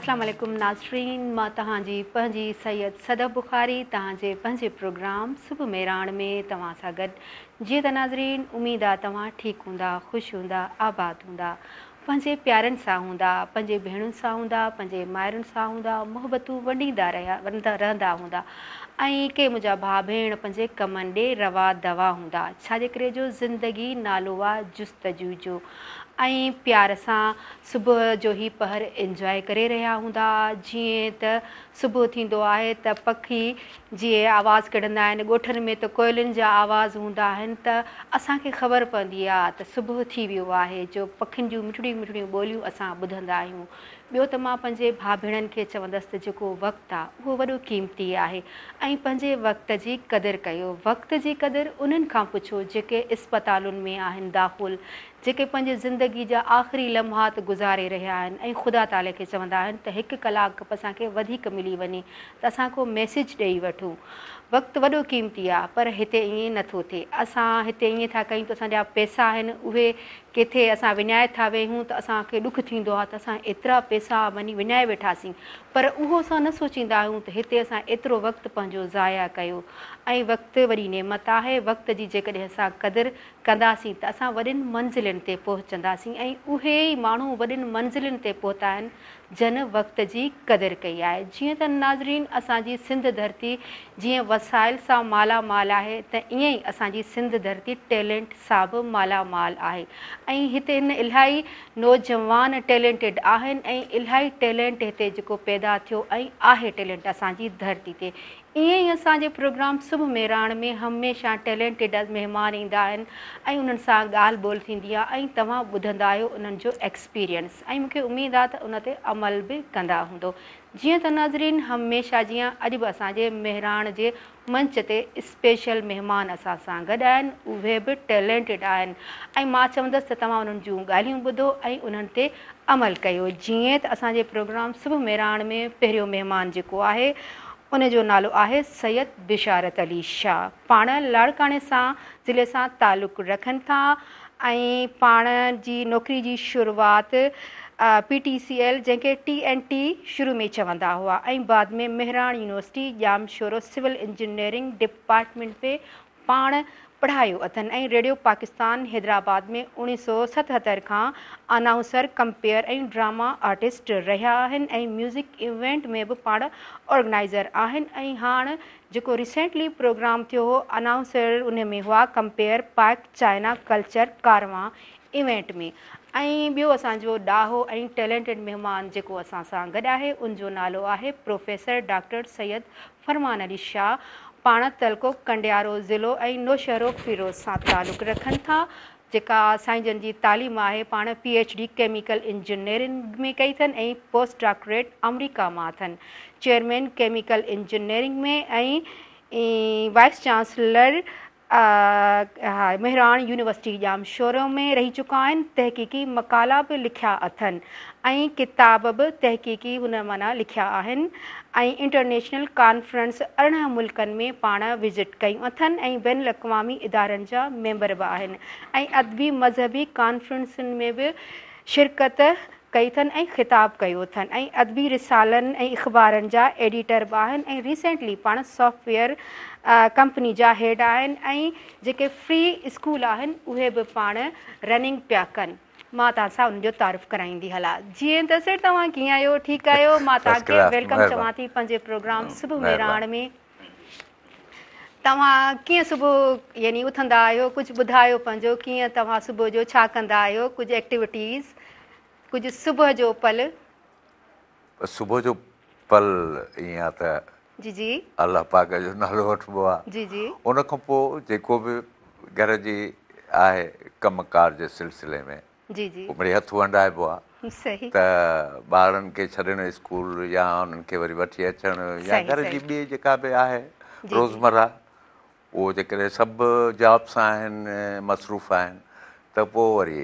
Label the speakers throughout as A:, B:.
A: اسلام عليڪم ناظرين مان توهان جي پنهنجي سيد صدف بخاري توهان جي پنهنجي پروگرام صبح مهراڻ ۾ توهان سان گڏ. جيئن ته ناظرين اميد آ توهان ٺيڪ هوندا، خوش هوندا، آباد هوندا، پنهنجي پيارن سان هوندا، پنهنجي ڀيڻن سان هوندا، پنهنجي مائرن سان هوندا، محبتون ونڊيندا رهيا رهندا هوندا ۽ ڪي منهنجا ڀاء ڀيڻ پنهنجي ڪمن ڏي روا دوا هوندا، ڇاجي ڪري جو زندگي نالو آ جستجو جو ۽ پيار سان صبح جو هي پهر انجواء ڪري رهيا هوندا. جيئن ته صبح ٿيندو آهي ته پکي جيئن آواز ڪڍندا آهن، ڳوٺن ۾ ته ڪوئلن جا آواز هوندا آهن ته اسان کي خبر پوندي آ ته صبح ٿي ويو آهي جو پکين جون مٺڙيون مٺڙيون ٻوليون اسان ٻڌندا آهيون. ٻيو ته مان پنهنجي ڀاء ڀيڻن کي چوندس ته جيڪو وقت آ اهو وڏو قيمتي آهي ۽ پنهنجي وقت جي قدر ڪيو. وقت جي قدر انهن کان پڇو جيڪي اسپتالن ۾ آهن داخل، جيڪي پنهنجي زندگي جا آخري لمحات گذاري رهيا آهن ۽ خدا تعالي کي چوندا آهن ته هڪ ڪلاڪ اسان کي وڌيڪ ملي وڃي ته اسان ڪو ميسيج ڏئي وٺون. وقت وڏو قيمتي آ پر هتي ائين نه ٿو ٿئي. اسان هتي ائين ٿا ڪيون ته اسان جا پئسا آهن اهي ڪٿي اسان وڃائي ٿا ويهون ته اسان کي ڏک ٿيندو آهي ته اسان ايترا پئسا مني وڃائي ويٺاسين پر اهو اسان نه سوچيندا آهيون ته هتي اسان ايترو وقت پنهنجو ضايع ڪيو ۽ وقت وڏي نعمت آهي وقت جي جيڪڏهن اسان قدر ڪنداسين ته اسان وڏين منزلن تي پهچنداسين ۽ اهي ئي ماڻهو وڏين منزلن تي پهتا آهن جن وقت جي قدر ڪئي آهي. جيئن ته ناظرين اسان جي سنڌ ڌرتي جيئن وسائل سان مالا مال آهي ته ائين ئي اسان جي سنڌ ڌرتي ٽيلنٽ سان به مالا مال آهي ۽ هتي هن الاهي نوجوان ٽيلنٽيڊ آهن ۽ الاهي ٽيلنٽ هتي جيڪو پيدا ٿيو ۽ آهي ٽيلنٽ اسان جي ڌرتي تي ائين ئي اسان جي پروگرام صبح مهراڻ ۾ هميشه ٽيلنٽيڊ مهمان ايندا آهن ۽ انهن سان ڳالهه ٻولهه ٿيندي آهي ۽ توهان ٻڌندا آهيو انهن جو ايڪسپيرينس ۽ مون کي اميد آهي ته ان تي عمل به ڪندا هوندو. جيئن ته ناظرين هميشه جيان اڄ به اسان جي مهراڻ جي منچ تي اسپيشل مهمان اسان سان گڏ آهن اهي به ٽيلنٽيڊ آهن ۽ مان چوندس ته توهان انهن جون ڳالهيون ٻڌو ۽ انهن تي عمل ڪيو. جيئن ته اسان جي پروگرام صبح مهراڻ ۾ پهريون مهمان جيڪو آهي ان جو نالو آهي سيد بشارت علي شاهه. پاڻ لاڙڪاڻي سان ضلعي سان تعلق رکن ٿا ۽ پاڻ جي نوڪري جي شروعات پي ٽي سي ايل جنهن کي ٽي اين ٽي شروع ۾ چوندا هئا ۽ بعد ۾ Mehran university Jamshoro civil engineering department ۾ پاڻ پڙهايو اٿن ۽ ريڊيو پاڪستان حيدرآباد ۾ 1977 کان انائونسر، ڪمپيئر ۽ ڊراما آرٽسٽ رهيا آهن ۽ ميوزڪ ايونٽ ۾ به پاڻ آرگنائيزر آهن ۽ هاڻ جيڪو ريسينٽلي پروگرام ٿيو هو انائونسر ان ۾ هئا ڪمپيئر پاڪ چائنا ڪلچر ڪاروان ايونٽ ۾ ۽ ٻيو اسان جو ڏاهو ۽ ٽيلنٽيڊ مهمان جيڪو اسان سان گڏ آهي ان جو نالو آهي پروفيسر ڊاڪٽر سيد فرمان علي شاهه پاڻ تعلقو ڪنڊيارو ضلعو ۽ نوشهرو فيروز سان تعلق رکن ٿا جيڪا سائين جن جي تعليم آهي پاڻ P H D chemical engineering ۾ ڪئي اٿن ۽ پوسٽ ڊاڪٽريٽ آمريڪا مان اٿن chairman chemical engineering ۾ ۽ vice chancellor Mehran university Jamshoro ۾ رهي چڪا آهن، تحقيقي مقالا به لکيا اٿن ۽ ڪتاب به تحقيقي هن معنيٰ لکيا آهن ۽ انٽرنيشنل ڪانفرنس 18 ملڪن ۾ پاڻ وزٽ ڪيون اٿن ۽ بين الاقوامي ادارن جا ميمبر به آهن ۽ ادبي مذهبي ڪانفرنسن ۾ به شرڪت ڪئي اٿن ۽ خطاب ڪيو اٿن ۽ ادبي رسالن ۽ اخبارن جا ايڊيٽر به آهن ۽ ريسينٽلي پاڻ سافٽ ويئر ڪمپني جا هيڊ آهن ۽ جيڪي فري اسڪول آهن اهي به پاڻ رننگ پيا ڪن مان توهان سان انهن جو تعارف ڪرائيندي هلان جيئن ته سر توهان ڪيئن آهيو ٺيڪ آهيو مان توهان کي welcome چوان ٿي پنهنجي پروگرام صبح مهراڻ ۾ توهان ڪيئن صبح يعني اٿندا آهيو ڪجهه ٻڌايو پنهنجو ڪيئن توهان صبح جو ڇا ڪندا آهيو ڪجهه ايڪٽيوٽيز ڪجهه صبح جو پل.
B: صبح جو پل ائين آ ته
A: جي جي.
B: الله پاڪ جو نالو وٺبو آ
A: جي جي.
B: ان کان پوء جيڪو به گهر جي آهي ڪم ڪار جي سلسلي ۾
A: جي جي.
B: پوء مڙئي هٿ ونڊائبو آ
A: صحيح.
B: ته ٻارن کي ڇڏڻ اسڪول يا انهن کي وري وٺي اچڻ يا
A: صحيح
B: گهر جي
A: صحيح.
B: ٻي جيڪا به آهي
A: جي جي.
B: روزمره اهو جيڪڏهن سڀ جاب سان آهن مصروف آهن ته پوء وري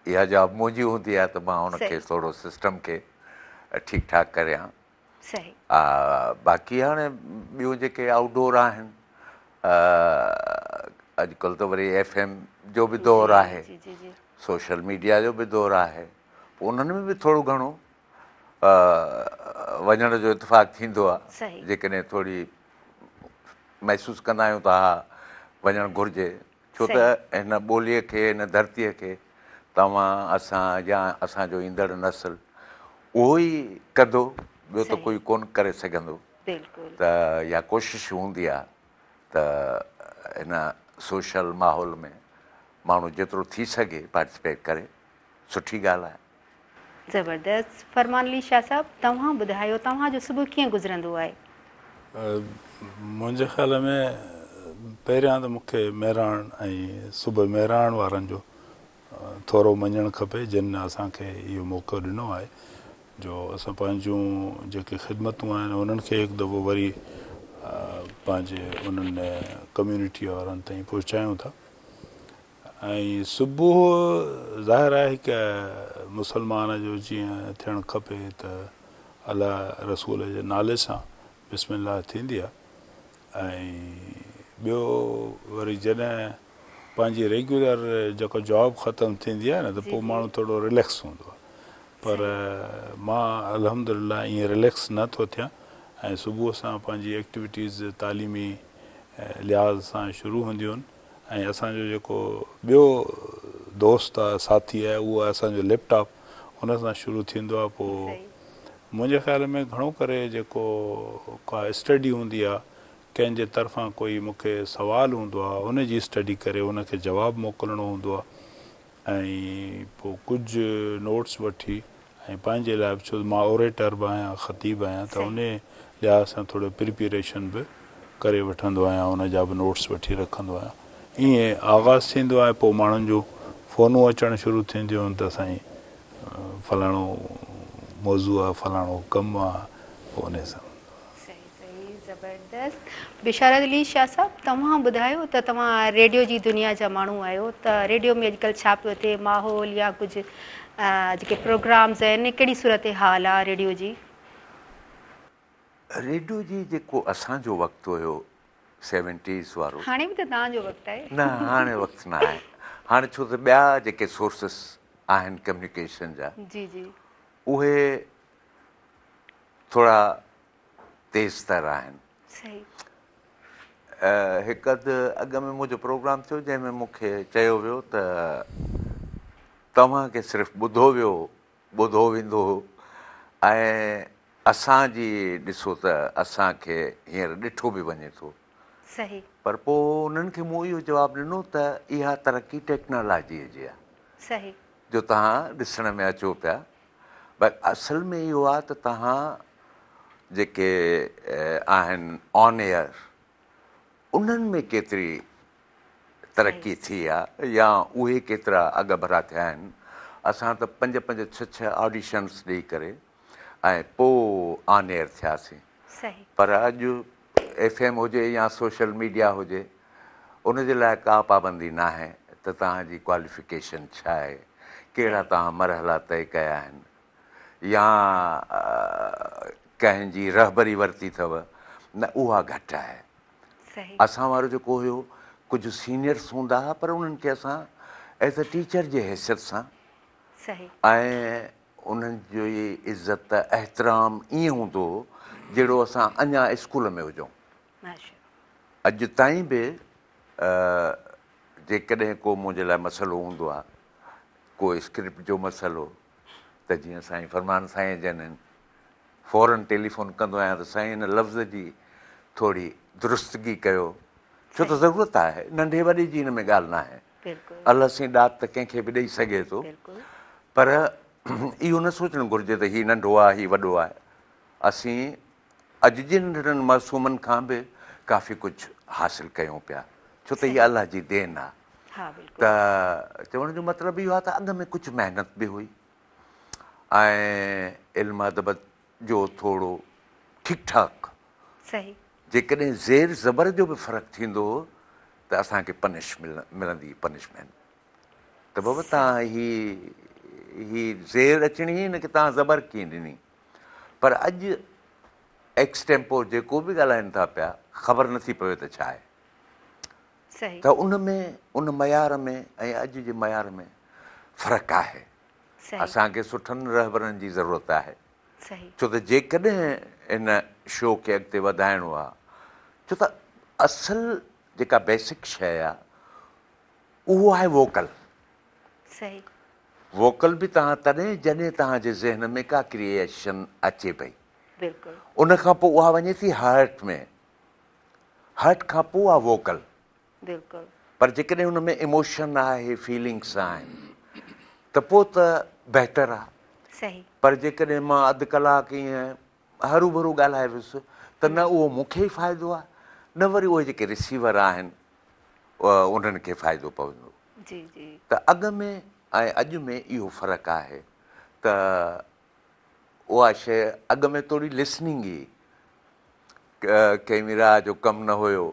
B: اها جاب منهنجي هوندي آهي ته مان ان کي
A: صحيح.
B: ٿورو سسٽم کي ٺيڪ ٺاڪ ڪريان.
A: صحيح.
B: باقي هاڻي ٻيون جيڪي آئوٽ ڊور آهن اڄڪلهه ته وري ايف ايم جو به دور آهي
A: جي جي جي
B: سوشل ميڊيا جو به دور آهي پوء انهن ۾ به ٿورو گهڻو وڃڻ جو اتفاق ٿيندو آهي جيڪڏهن ٿوري محسوس ڪندا آهيون ته ها وڃڻ گهرجي ڇو ته هن ٻوليء کي هن ڌرتيء کي توهان اسان يا اسان جو ايندڙ نسل اهو ئي ڪندو ٻيو ته ڪوئي ڪونه ڪري سگهندو ته اها ڪوشش هوندي آهي ته هن سوشل ماحول ۾ ماڻهو جيترو ٿي سگهي پارٽيسپيٽ ڪري سٺي ڳالهه آهي.
A: زبردست فرمان علي شاهه صاحب توهان ٻڌايو توهان جو صبح ڪيئن گذرندو آهي؟
C: منهنجي خيال ۾ پهريان ته مون کي مهراڻ ۽ صبح مهراڻ وارن جو ٿورو مڃڻ کپي جن اسان کي اهو موقعو ڏنو آهي جو اسان پنهنجون جيڪي خدمتون آهن انهن کي هڪ دفعو وري پنهنجي انهن ڪميونٽي وارن تائين پهچايون ٿا ۽ صبح ظاهر آهي هڪ مسلمان جو جيئن ٿيڻ کپي ته الله رسول جي نالي سان بسم الله ٿيندي آهي ۽ ٻيو وري جڏهن پنهنجي ريگيولر جيڪا جاب ختم ٿيندي آهي نه ته پوء ماڻهو ٿورو رليڪس هوندو آهي پر مان الحمدلله ائين رليڪس نه ٿو ٿيان ۽ صبح سان پنهنجي ايڪٽيوٽيز تعليمي لحاظ سان شروع هونديون آهن ۽ اسان جو جيڪو ٻيو دوست آهي ساٿي آهي اهو آهي اسان جو ليپ ٽاپ ان سان شروع ٿيندو آهي پوء منهنجي خيال ۾ گهڻو ڪري جيڪو ڪا اسٽڊي هوندي آهي ڪنهن جي طرفان ڪوئي مون کي سوال هوندو آهي ان جي اسٽڊي ڪري ان کي جواب موڪلڻو هوندو آهي ۽ پوء ڪجهه نوٽس وٺي ۽ پنهنجي لاء به ڇو ته مان اوريٽر به آهيان خطيب آهيان ته انهي لحاظ سان ٿورو پريپيريشن به ڪري وٺندو آهيان ان جا به نوٽس وٺي رکندو آهيان ائين آغاز ٿيندو آهي پوء ماڻهن جون فونون اچڻ شروع ٿينديون آهن ته سائين فلاڻو موضوع آهي فلاڻو ڪم آهي پوء انهي سان.
A: صحيح صحيح زبردست بشارت علي شاهه صاحب توهان ٻڌايو ته توهان ريڊيو جي دنيا جا ماڻهو آهيو ته ريڊيو ۾ اڄڪلهه ڇا پيو ٿئي ماحول يا ڪجهه جيڪي پروگرامز آهن ڪهڙي صورتحال آهي ريڊيو جي.
B: ريڊيو جي جيڪو اسان جو وقت هيو سيونٽيز وارو.
A: هاڻي به ته توهان جو وقت آهي.
B: نه هاڻي وقت نه آهي هاڻي ڇو ته ٻيا جيڪي سورسز آهن ڪميونيڪيشن جا
A: جي جي
B: اهي ٿورا تيز تر آهن.
A: صحيح.
B: هڪ اڌ اڳ ۾ منهنجو پروگرام ٿيو جنهن ۾ مون کي چيو ويو ته توهان کي صرف ٻڌو ويو ٻڌو ويندو هو ۽ اسان جي ڏسو ته اسان کي هينئر ڏٺو به وڃي ٿو.
A: صحيح.
B: پر پوء انهن کي مون اهو جواب ڏنو ته اها ترقي ٽيڪنالاجيء جي آهي.
A: صحيح.
B: جو توهان ڏسڻ ۾ اچو پيا. پر اصل ۾ اهو آهي ته توهان جيڪي آهن آن ايئر انهن ۾ ڪيتري ترقي ٿي آهي يا اهي ڪيترا اڳڀرا ٿيا آهن. اسان ته پنج پنج ڇهه ڇهه آڊيشنس ڏئي ڪري ۽ پوء آن ايئر ٿياسين. پر اڄ ايف ايم هجي يا سوشل ميڊيا هجي ان جي لاء ڪا پابندي ناهي ته توهان جي ڪواليفڪيشن ڇا آهي، ڪهڙا توهان مرحلا طئي ڪيا آهن يا ڪنهن جي رهبري ورتي اٿو، نه اها گهٽ آهي. اسان وارو جيڪو هيو ڪجهه سينيئرس هوندا هئا پر انهن کي اسان ايز اي ٽيچر جي حيثيت سان ۽ انهن جي عزت احترام ائين هوندو هو جهڙو اسان اڃا اسڪول ۾ هجون. اڄ تائين به جيڪڏهن ڪو منهنجي لاء مسئلو هوندو آهي، ڪو اسڪرپٽ جو مسئلو ته جيئن سائين فرمان سائين جن آهن، فورن ٽيليفون ڪندو آهيان ته سائين هن لفظ جي ٿوري درستگي ڪيو، ڇو ته ضرورت آهي، ننڍي وڏي جي هن ۾ ڳالهه ناهي. الله سائين ڏات ته ڪنهن کي به ڏئي سگهي ٿو، پر اهو نه سوچڻ گهرجي ته هي ننڍو آهي، هي وڏو آهي. اسين اڄ جي ننڍڙن معصومن کان به ڪافي ڪجهه حاصل ڪيون پيا، ڇو ته هي الله جي دين آهي. ته چوڻ جو مطلب اهو آهي ته اڳ ۾ ڪجهه محنت به هئي ۽ علم ادب جو ٿورو ٺيڪ ٺاڪ جيڪڏهن زير زبر جو به فرق ٿيندو هو ته اسان کي پنش ملندي پنشمينٽ ته بابا توهان هي هي زير اچڻي هئي هن کي توهان زبر ڪيئن ڏني پر اڄ ايڪس ٽيمپو جيڪو به ڳالهائين ٿا پيا خبر نٿي پوي ته ڇا آهي ته ان ۾ ان معيار ۾ ۽ اڄ جي معيار ۾ فرق آهي اسان کي سٺن رهبرن جي ضرورت آهي.
A: صحيح.
B: ڇو ته جيڪڏهن ان شو کي اڳتي وڌائڻو آ ڇو ته اصل جيڪا بيسڪ شيء آ اهو آهي ووڪل.
A: صحيح.
B: ووڪل به توهان تڏهن جڏهن توهان جي ذهن ۾ ڪا ڪريئيشن اچي پئي.
A: بلڪل.
B: ان کان پوء اها وڃي ٿي هارٽ ۾. هارٽ کان پوء آ ووڪل.
A: بلڪل.
B: پر جيڪڏهن ان ۾ ايموشن آهي فيلنگس آهن ته پوء ته بهتر آ.
A: صحيح.
B: پر جيڪڏهن مان اڌ ڪلاڪ ائين هروڀرو ڳالهائي ويس ته نه اهو مون کي ئي فائدو آ نه وري اهي جيڪي رسيور آهن انهن کي فائدو پوندو.
A: جي جي.
B: ته اڳ ۾ ۽ اڄ ۾ اهو فرق آهي ته اها شيء اڳ ۾ ٿوري لسننگ هئي، ڪئميرا جو ڪم نه هيو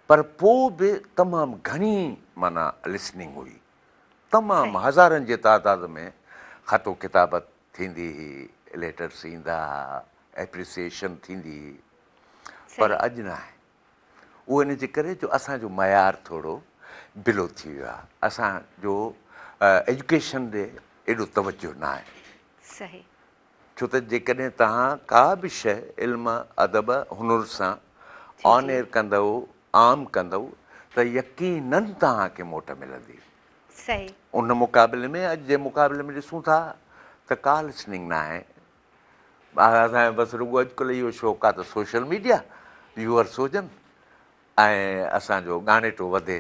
B: پر پوء به تمام گهڻي معنيٰ لسننگ هئي، تمام هزارن جي تعداد ۾ خط و ڪتابت ٿيندي هئي، ليٽرس ايندا ها، ايپريسيئيشن ٿيندي هئي پر اڄ ناهي. اهو ان جي ڪري جو اسان جو معيار ٿورو بلو ٿي ويو آهي، اسان جو ايجوڪيشن ڏي ايڏو توجه نه آهي.
A: صحيح.
B: ڇو ته جيڪڏهن توهان ڪا به شيء علم، ادب، هنر سان آن ايئر ڪندؤ، عام ڪندؤ ته يقينن توهان کي موٽ ملندي.
A: صحيح.
B: ان مقابلي ۾ اڄ جي مقابلي ۾ ڏسون ٿا ته ڪا لسننگ ناهي. اسان کي بس رڳو اڄڪلهه اهو شوق آهي ته سوشل ميڊيا ويوئرس هجن ۽ اسان جو ڳاڻيٽو وڌي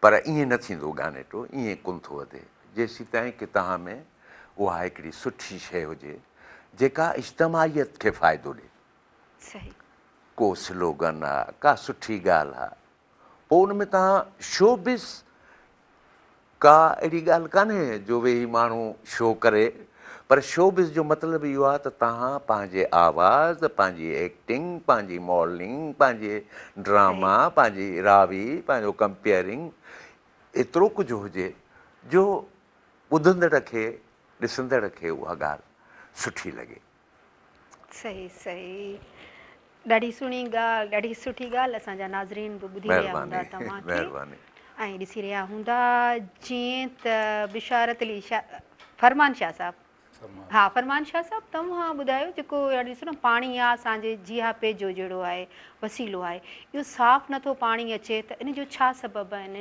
B: پر ائين نه ٿيندو ڳاڻيٽو ائين ڪونه ٿو وڌي جيسيتائين ڪي توهان ۾ اها هڪڙي سٺي شيء هجي جيڪا اجتماعيت کي فائدو ڏي.
A: صحيح.
B: ڪو سلوگن آ ڪا سٺي ڳالهه آ پوء ان ۾ توهان شوبز ڪا اهڙي ڳالهه ڪانهي جو ويهي ماڻهو شو ڪري پر شوبز جو مطلب اهو آهي ته توهان پنهنجي آواز، پنهنجي ايڪٽنگ، پنهنجي ماڊلنگ، پنهنجي ڊراما، پنهنجي راوي، پنهنجو ڪمپيئرنگ ايترو ڪجهه هجي جو ٻڌندڙ کي ڏسندڙ کي اها ڳالهه سٺي لڳي.
A: صحيح صحيح ڏاڍي سهڻي ڳالهه ڏاڍي سٺي ڳالهه اسان جا ناظرين به ٻڌي رهيا هوندا توهان کي ۽ ڏسي رهيا هوندا جيئن ته بشارت علي شاهه فرمان شاهه صاحب ها فرمان شاهه صاحب توهان ٻڌايو جيڪو ڏسو نه پاڻي آ اسان جي جياپي جو جهڙو آهي وسيلو آهي اهو صاف نٿو پاڻي اچي ته ان جو ڇا سبب آهن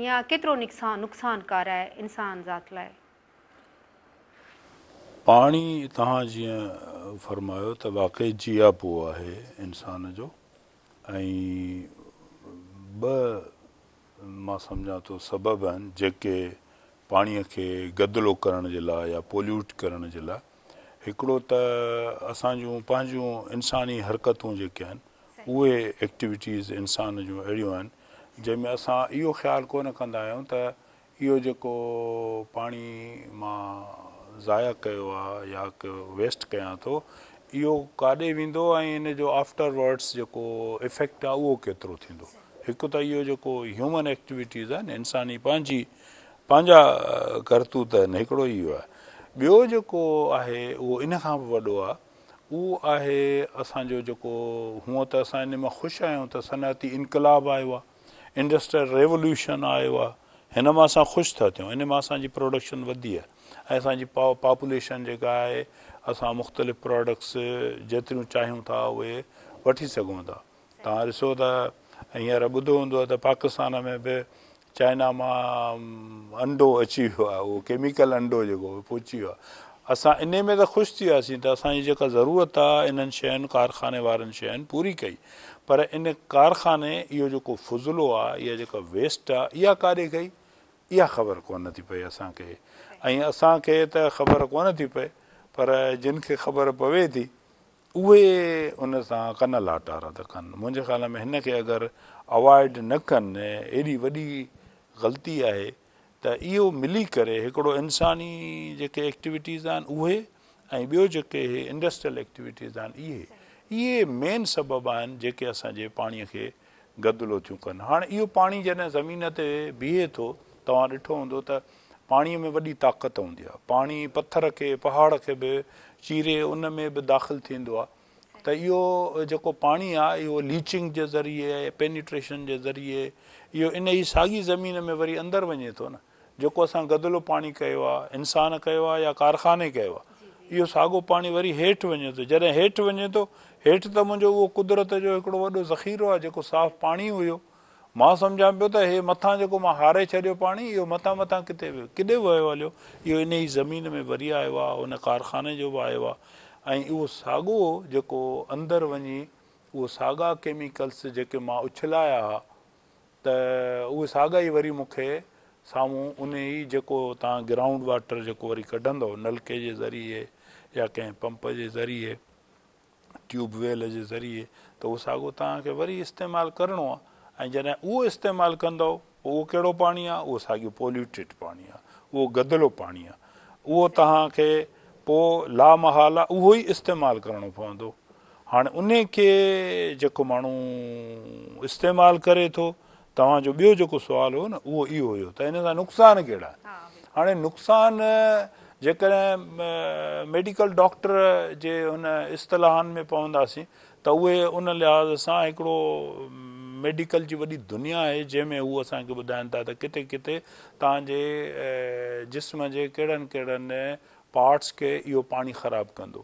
A: يا ڪيترو نقصان نقصانڪار آهي انسان ذات لاء.
C: پاڻي توهان جيئن فرمايو ته واقعي جياپو آهي انسان جو ۽ ٻه مان سمجهان ٿو سبب آهن جيڪي پاڻي کي گدلو ڪرڻ جي لاء يا پوليوٽ ڪرڻ جي لاء هڪڙو ته اسان جون پنهنجون انساني حرڪتون جيڪي آهن اهي ايڪٽيوٽيز انسان جون اهڙيون آهن جنهن ۾ اسان اهو خيال ڪونه ڪندا آهيون ته اهو جيڪو پاڻي مان ضايع ڪيو آ يا ويسٽ ڪيان ٿو اهو ڪاڏي ويندو ۽ ان جو آفٽر ورڊس جيڪو افيڪٽ آ اهو ڪيترو ٿيندو هڪ ته اهو جيڪو هيومن ايڪٽيوٽيز آهن انساني پنهنجي پنهنجا ڪرتوت آهن هڪڙو اهو آهي ٻيو جيڪو آهي اهو ان کان به وڏو آ اهو آهي اسان جو جيڪو هونء ته اسان ان مان خوش آهيون ته صنعتي انقلاب آيو آ انڊسٽريل ريوليوشن آيو آهي هن مان اسان خوش ٿا ٿيون ان مان اسان جي پروڊڪشن وڌي آهي ۽ اسان جي پاپوليشن جيڪا آهي اسان مختلف پراڊڪٽس جيتريون چاهيون ٿا اهي وٺي سگهون ٿا توهان ڏسو ته هينئر ٻڌو هوندو ته پاڪستان ۾ به چائنا مان انڊو اچي ويو آهي اهو ڪيميڪل انڊو جيڪو پهچي ويو آهي اسان انهي ۾ ته خوش ٿي وياسين ته اسان جي جيڪا ضرورت آهي انهن شين ڪارخاني وارن شين پوري ڪئي پر ان ڪارخاني اهو جيڪو فضلو آ اها جيڪا ويسٽ آ اها ڪاڏي گئي اها خبر ڪونه ٿي پئي اسان کي ۽ اسان کي ته خبر ڪونه ٿي پئي پر جن کي خبر پوي ٿي اهي ان سان ڪن لاٽار ٿا ڪن منهنجي خيال ۾ هن کي اگر اوائڊ نه ڪن ايڏي وڏي غلطي آهي ته اهو ملي ڪري هڪڙو انساني جيڪي ايڪٽيوٽيز آهن اهي ۽ ٻيو جيڪي هي انڊسٽريل ايڪٽيوٽيز آهن اهي اهي مين سبب آهن جيڪي اسان جي پاڻي کي گدلو ٿيون ڪن هاڻ اهو پاڻي جڏهن زمين تي بيهي ٿو توهان ڏٺو هوندو ته پاڻي ۾ وڏي طاقت هوندي آهي پاڻي پٿر کي پهاڙ کي به چيري ان ۾ به داخل ٿيندو آهي ته اهو جيڪو پاڻي آهي اهو ليچنگ جي ذريعي پينيٽريشن جي ذريعي اهو ان ئي ساڳي زمين ۾ وري اندر وڃي ٿو نه جيڪو اسان گدلو پاڻي ڪيو آهي انسان ڪيو آهي يا ڪارخاني ڪيو آهي. اهو ساڳو پاڻي وري هيٺ وڃي ٿو. جڏهن هيٺ وڃي ٿو، هيٺ ته منهنجو اهو قدرت جو هڪڙو وڏو ذخيرو آهي جيڪو صاف پاڻي هيو. مان سمجهان پيو ته هي مٿان جيڪو مان هاري ڇڏيو پاڻي، اهو مٿان مٿان ڪٿي ويو؟ ڪيڏي ويو هليو؟ اهو انهي ئي زمين ۾ وري آيو آهي، ان ڪارخاني جو به آيو آهي ۽ اهو ساڳو جيڪو اندر وڃي اهو ساڳا ڪيميڪلس جيڪي مان اڇلايا ها ته اهي ساڳا ئي وري مون کي سامهون انهي ئي جيڪو توهان گرائونڊ واٽر جيڪو وري ڪڍندؤ نلڪي جي ذريعي يا ڪنهن پمپ جي ذريعي ٽيوب ويل جي ذريعي ته اهو ساڳو توهان کي وري استعمال ڪرڻو آهي ۽ جڏهن اهو استعمال ڪندؤ پوء اهو ڪهڙو پاڻي آهي اهو ساڳيو پوليوٽيڊ پاڻي آهي اهو گدلو پاڻي آهي اهو توهان کي پوء لامحاله اهو ئي استعمال ڪرڻو پوندو هاڻي انهي کي جيڪو ماڻهو استعمال ڪري ٿو توهان جو ٻيو جيڪو سوال هو نه اهو اهو هيو ته ان سان نقصان ڪهڙا آهن هاڻي نقصان جيڪڏهن ميڊيڪل ڊاڪٽر جي ان اصطلاحن ۾ پونداسين ته اهي ان لحاظ سان هڪڙو ميڊيڪل جي وڏي دنيا آهي جنهن ۾ هو اسان کي ٻڌائن ٿا ته ڪٿي ڪٿي توهان جي جسم جي ڪهڙن ڪهڙن پارٽس کي اهو پاڻي خراب ڪندو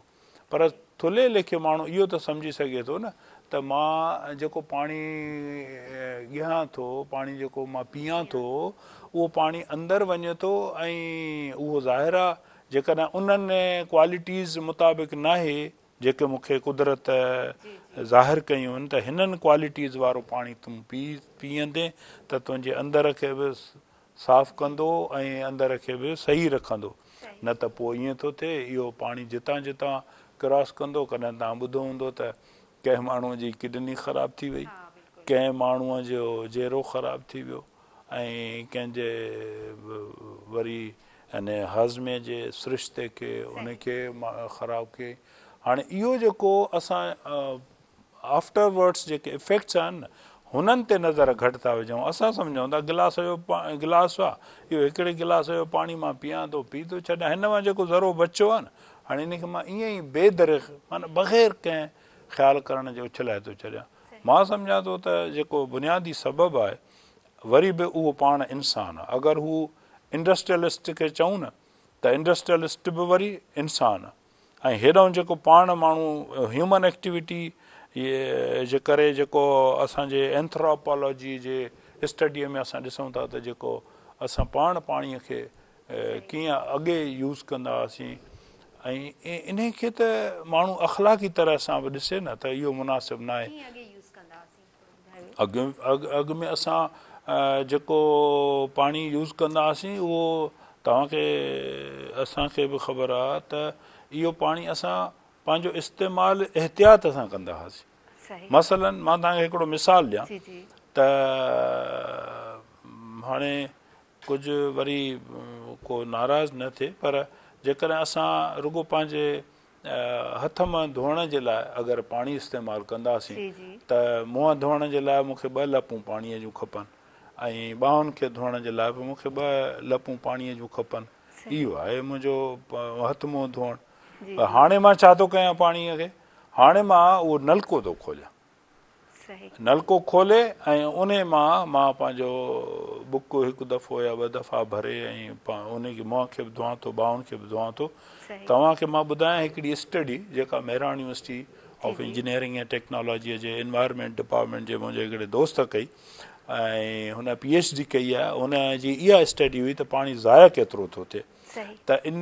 C: پر ٿلهي ليکي ماڻهو اهو ته سمجهي سگهي ٿو نه ته مان جيڪو پاڻي ڳهان ٿو، پاڻي جيڪو مان پيئان ٿو، اهو پاڻي اندر وڃي ٿو ۽ اهو ظاهر آ جيڪڏهن انهن ڪوالٽيز مطابق ناهي جيڪي مون کي قدرت ظاهر ڪيون آهن ته هنن ڪوالٽيز وارو پاڻي تون پي پيئندين ته تنهنجي اندر کي به صاف ڪندو ۽ اندر کي به صحيح رکندو نه ته پوء ائين ٿو ٿئي اهو پاڻي جتان جتان ڪراس ڪندو ڪڏهن توهان ٻڌو هوندو ته ڪنهن ماڻهوء جي ڪڊني خراب ٿي وئي ڪنهن ماڻهوء جو جيرو خراب ٿي ويو ۽ ڪنهن جي وري يعني هاضمي جي سرشتي کي ان کي خراب ڪيائين هاڻي اهو جيڪو اسان آفٽر ورڊس جيڪي افيڪٽس آهن نه هنن تي نظر گهٽ ٿا وجهون اسان سمجهون ٿا گلاس جو گلاس آ اهو هڪڙي گلاس جو پاڻي مان پيان ٿو پي ٿو ڇڏيان هن مان جيڪو ذرو بچيو آ نه هاڻي ان کي مان ائين ئي بي دريغ معنيٰ بغير ڪنهن خيال ڪرڻ جي اڇلائي ٿو ڇڏيان مان سمجهان ٿو ته جيڪو بنيادي سبب آهي وري به اهو پاڻ انسان آ اگر هو انڊسٽريلسٽ کي چئون نه ته انڊسٽريلسٽ به وري انسان آ ۽ هيڏانهن جيڪو پاڻ ماڻهو هيومن ايڪٽيوٽي جي ڪري جيڪو اسان جي اينٿراپالاجي جي اسٽڊي ۾ اسان ڏسون ٿا ته جيڪو اسان پاڻ پاڻي کي ڪيئن اڳي يوز ڪندا هئاسين ۽ انهي کي ته ماڻهو اخلاقي طرح سان به ڏسي نه ته اهو مناسب ناهي. اڳ اڳ ۾ اسان جيڪو پاڻي يوز ڪندا هئاسين اهو توهان کي اسان کي به خبر آ ته اهو پاڻي اسان پنهنجو استعمال احتياط سان ڪندا هئاسين مثلا مان توهان کي هڪڙو مثال ڏيان ته هاڻي ڪجهه وري ڪو ناراض نه ٿئي پر جيڪڏهن اسان رڳو پنهنجي هٿ منهن ڌوئڻ جي لاء اگر پاڻي استعمال ڪنداسين ته منهن ڌوئڻ جي لاء مون کي ٻه لپون پاڻيء جون کپن ۽ ٻانهن کي ڌوئڻ جي لاء به مون کي ٻه لپون پاڻيء جون کپن. اهو آهي منهنجو هٿ منهن ڌوئڻ. پر هاڻي مان ڇا ٿو ڪيان پاڻيء کي؟ هاڻي مان اهو نلڪو ٿو کوليان. نلڪو کولي ۽ انهي مان مان پنهنجو ٻڪ هڪ دفعو يا ٻه دفعا ڀري ۽ انهي کي منهن کي به ڌوئان ٿو ٻانهن کي به ڌوئان ٿو. توهان کي مان ٻڌايان هڪڙي اسٽڊي جيڪا مهراڻ يونيورسٽي آف انجنيئرنگ ۽ ٽيڪنالاجيء جي انوائرمينٽ ڊپارٽمينٽ جي منهنجي هڪڙي دوست ڪئي ۽ هن پي ايڇ ڊي ڪئي آهي ان جي اها اسٽڊي هئي ته پاڻي ضايع ڪيترو ٿو ٿئي ته ان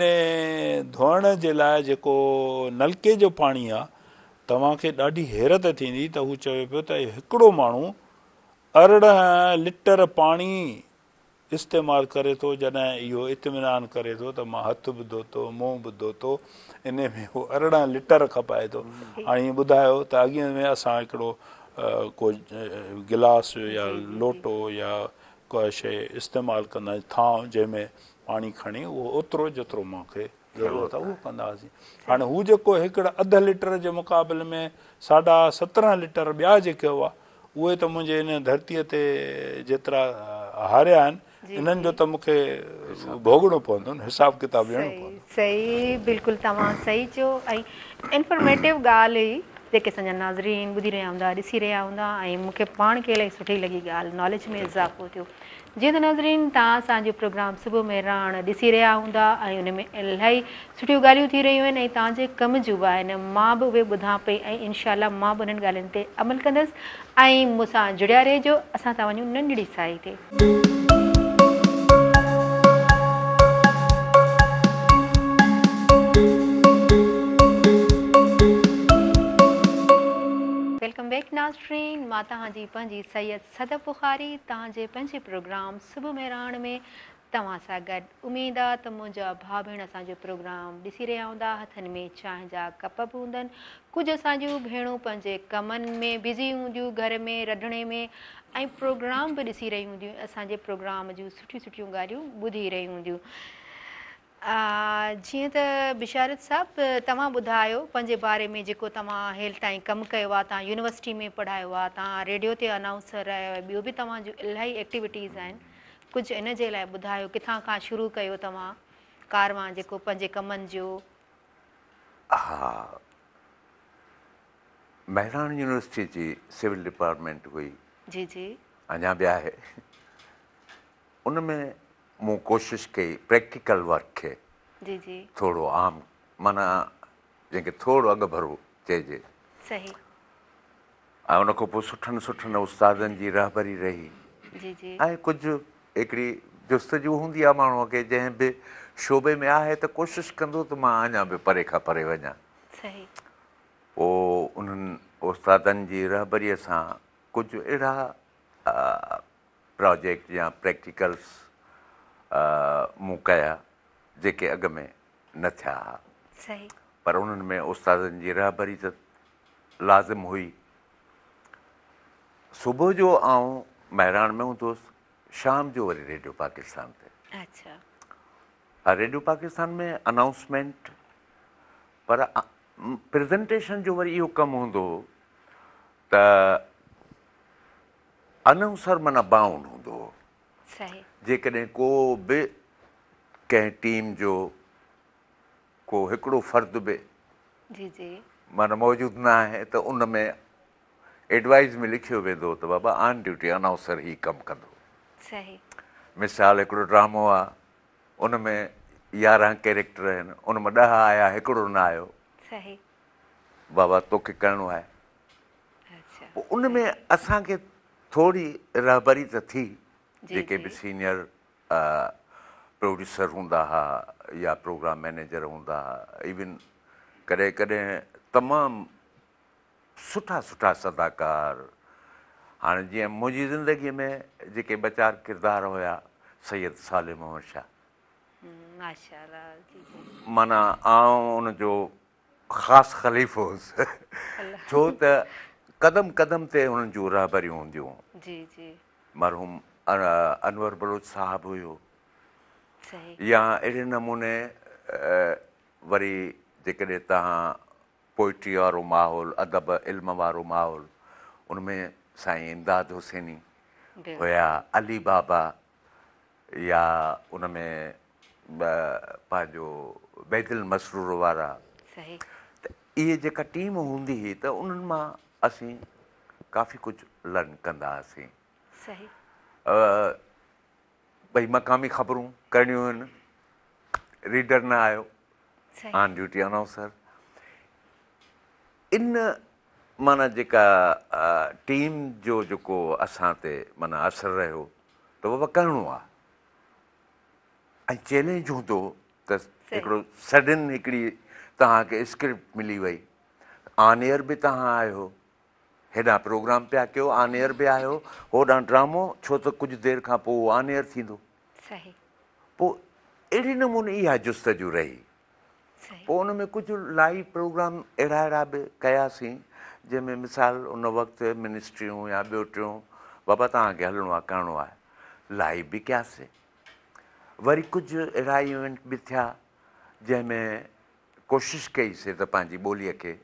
C: ڌوئڻ جي لاء جيڪو نلڪي جو پاڻي آهي توهان کي ڏاڍي حيرت ٿيندي ته هو چوي پيو ته هڪڙو ماڻهو 18 لٽر پاڻي استعمال ڪري ٿو جڏهن اهو اطمينان ڪري ٿو ته مان هٿ به ڌوتو منهن به ڌوتو انهي ۾ هو 18 لٽر کپائي ٿو. هاڻي ٻڌايو ته اڳين ۾ اسان هڪڙو ڪو گلاس يا لوٽو يا ڪا شيء استعمال ڪندا آهيون ٿانء جنهن ۾ پاڻي کڻي اهو اوترو جيترو مون کي ضرورت آهي اهو ڪندا هئاسين. هاڻي هو جيڪو هڪڙا اڌ لٽر جي مقابلي ۾ ساڍا 17 لٽر ٻيا جيڪي هئا اهي ته منهنجي ان ڌرتيء تي جيترا هاريا آهن انهن جو ته مون کي ڀوڳڻو پوندو نه حساب ڪتاب ڏيڻو پوندو.
A: صحيح بلڪل توهان صحيح چيو ۽ انفارميٽو ڳالهه هئي. جيڪي اسان جا ناظرين ٻڌي رهيا هوندا ڏسي رهيا هوندا ۽ مون کي پاڻ کي الاهي سٺي لڳي ڳالهه ناليج ۾ اضافو ٿيو. جيئن ته ناظرين توهان اسان جو پروگرام صبح مهراڻ ڏسي رهيا هوندا ۽ ان ۾ الاهي سٺيون ڳالهيون ٿي رهيون آهن ۽ توهان جي ڪم جون به آهن مان به اهي ٻڌان پئي ۽ انشاء الله مان به انهن ڳالهين تي عمل ڪندس ۽ مون سان جڙيا رهجو اسان ٿا وڃون ننڍڙي ساهي تي. Welcome back ناظرين مان توهان جي پنهنجي سيد صدف بخاري توهان جي پنهنجي پروگرام صبح مهراڻ ۾ توهان سان گڏ اميد آ ته منهنجا ڀاء ڀيڻ اسان جو پروگرام ڏسي رهيا هوندا هٿن ۾ چانهه جا ڪپ به هوندن ڪجهه اسان جون ڀيڻون پنهنجي ڪمن ۾ بزي هونديون گهر ۾ رڌڻي ۾ ۽ پروگرام به ڏسي رهيون هونديون اسان جي پروگرام جون سٺيون سٺيون ڳالهيون ٻڌي رهيون هونديون جيئن ته بشارت صاحب توهان ٻڌايو پنهنجي باري ۾ جيڪو توهان هيل تائين ڪم ڪيو آهي توهان يونيورسٽي ۾ پڙهايو آهي توهان ريڊيو تي انائونسر آهيو ٻيو به توهان جون الاهي ايڪٽيوٽيز آهن ڪجهه ان جي لاء ٻڌايو ڪٿان کان شروع ڪيو توهان ڪاروان جيڪو پنهنجي ڪمن جو.
B: ها مهراڻ يونيورسٽي جي سول ڊپارٽمينٽ هئي.
A: جي جي.
B: اڃا به آهي ان ۾ مون ڪوشش ڪئي پريڪٽيڪل ورڪ کي
A: جي جي.
B: ٿورو عام معنيٰ جنهن کي ٿورو اڳڀرو چئجي.
A: صحيح.
B: ۽ ان کان پوء سٺن سٺن استادن جي رهبري رهي.
A: جي جي.
B: ۽ ڪجهه هڪڙي جستجو هوندي آهي ماڻهوء کي جنهن به شعبي ۾ آهي ته ڪوشش ڪندو ته مان اڃا به پري کان پري وڃان.
A: صحيح.
B: پوء انهن استادن جي رهبريء سان ڪجهه اهڙا پراجيڪٽ يا پريڪٽيڪلس مون ڪيا جيڪي اڳ ۾ نه ٿيا ها.
A: صحيح.
B: پر انهن ۾ استادن جي رهبري ته لازم هئي. صبح جو آئون مهراڻ ۾ هوندو هوس، شام جو وري ريڊيو پاڪستان تي.
A: اڇا.
B: ها ريڊيو پاڪستان ۾ انائونسمينٽ پر پريزنٽيشن جو وري اهو ڪم هوندو هو ته انائونسر معنيٰ بائونڊ هوندو هو.
A: صحيح.
B: جيڪڏهن ڪو به ڪنهن ٽيم جو ڪو هڪڙو فرد به
A: جي جي.
B: معنيٰ موجود نه آهي ته ان ۾ ايڊوائيز ۾ لکيو ويندو هو ته بابا آن ڊيوٽي انائونسر هي ڪم ڪندو.
A: صحيح.
B: مثال هڪڙو ڊرامو آ ان ۾ 11 ڪيريڪٽر آهن ان مان 10 آيا هڪڙو نه آيو.
A: صحيح.
B: بابا توکي ڪرڻو آهي. پوء ان ۾ اسان کي ٿوري رهبري ته ٿي، جيڪي به سينئر پروڊيوسر هوندا ها يا پروگرام مئنيجر هوندا ها، ايون ڪڏهن ڪڏهن تمام سٺا سٺا صداڪار، هاڻي جيئن منهنجي زندگي ۾ جيڪي ٻه چار ڪردار هيا، سيد صالح محمد شاهه. معنيٰ آئون ان جو خاص خليفو هوس، ڇو ته قدم قدم تي هنن جون رهبريون هونديون هيون.
A: جي جي.
B: مرحوم انور بلوچ صاحب هيو يا اهڙي نموني وري جيڪڏهن توهان پوئٽري وارو ماحول، ادب علم وارو ماحول ان ۾ سائين امداد حسيني هيا، علي بابا يا ان ۾ پنهنجو بيدل مسرور وارا ته اهي جيڪا ٽيم هوندي هئي ته انهن مان اسين ڪافي ڪجهه لرن ڪندا هئاسين. ڀئي مقامي خبرون ڪرڻيون آهن، ريڊر نه آيو، آن ڊيوٽي انائونسر. ان معنيٰ جيڪا ٽيم جو جيڪو اسان تي معنيٰ اثر رهيو ته بابا ڪرڻو آ ۽ چئلينج هوندو هو ته هڪڙو سڊن هڪڙي توهان کي اسڪرپٽ ملي وئي آن ايئر به توهان آهيو هيڏانهن پروگرام پيا ڪيو آن ايئر به آهيو هوڏانهن ڊرامو ڇو ته ڪجهه دير کان پوء اهو آن ايئر ٿيندو پوء اهڙي نموني اها جستجو رهي پوء ان ۾ ڪجهه لائيو پروگرام اهڙا اهڙا به ڪياسين جنهن ۾ مثال ان وقت منسٽريون يا ٻيو ٽيون بابا توهان کي هلڻو آهي ڪرڻو آهي لائيو به ڪياسين وري ڪجهه اهڙا ايونٽ به ٿيا جنهن ۾ ڪوشش ڪئي سي ته پنهنجي ٻوليء کي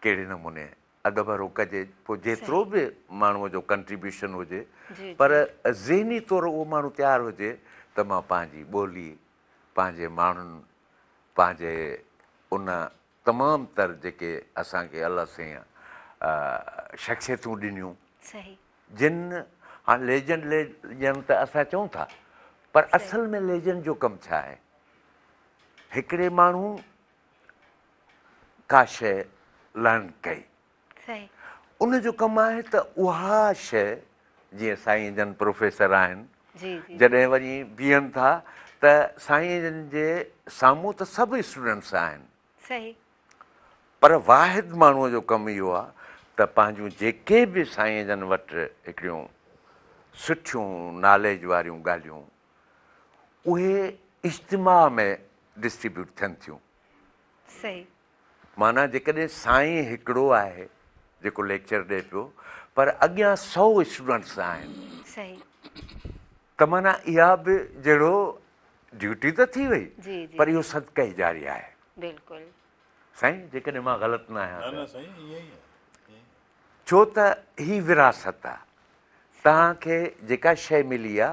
B: ڪهڙي نموني اڳڀرو ڪجي پوء جيترو به ماڻهوء جو ڪنٽريبيوشن هجي پر ذهني طور اهو ماڻهو تيار هجي ته مان پنهنجي ٻولي پنهنجي ماڻهن، پنهنجي ان تمام تر جيڪي اسان کي الله سائين شخصيتون ڏنيون جن هاڻ ليجنڊ ليجنڊ ته اسان چئون ٿا پر اصل ۾ ليجنڊ جو ڪم ڇا آهي؟ هڪڙي ماڻهو ڪا شيء لرن ڪئي ان جو ڪم آهي ته اها شيء جيئن سائين جن پروفيسر آهن جڏهن وڃي بيهن ٿا ته سائين جن جي سامهون ته سڀ اسٽوڊنٽس آهن پر واحد ماڻهوء جو ڪم اهو آهي ته پنهنجون جيڪي به سائين جن وٽ هڪڙيون سٺيون ناليج واريون ڳالهيون اهي اجتماع ۾ ڊسٽريبيوٽ ٿين ٿيون. معنيٰ جيڪڏهن سائين هڪڙو آهي جيڪو ليڪچر ڏئي پيو پر اڳيان سئو اسٽوڊنٽس آهن ته معنيٰ اها به جهڙو ڊيوٽي ته ٿي وئي پر اهو صدقه جاريه آهي.
A: بلڪل.
B: سائين جيڪڏهن مان غلط نه آهيان
C: نه نه
B: ته.
C: سائين ائين ئي آهي.
B: ڇو ته هي وراثت آ. توهان کي جيڪا شيء ملي آ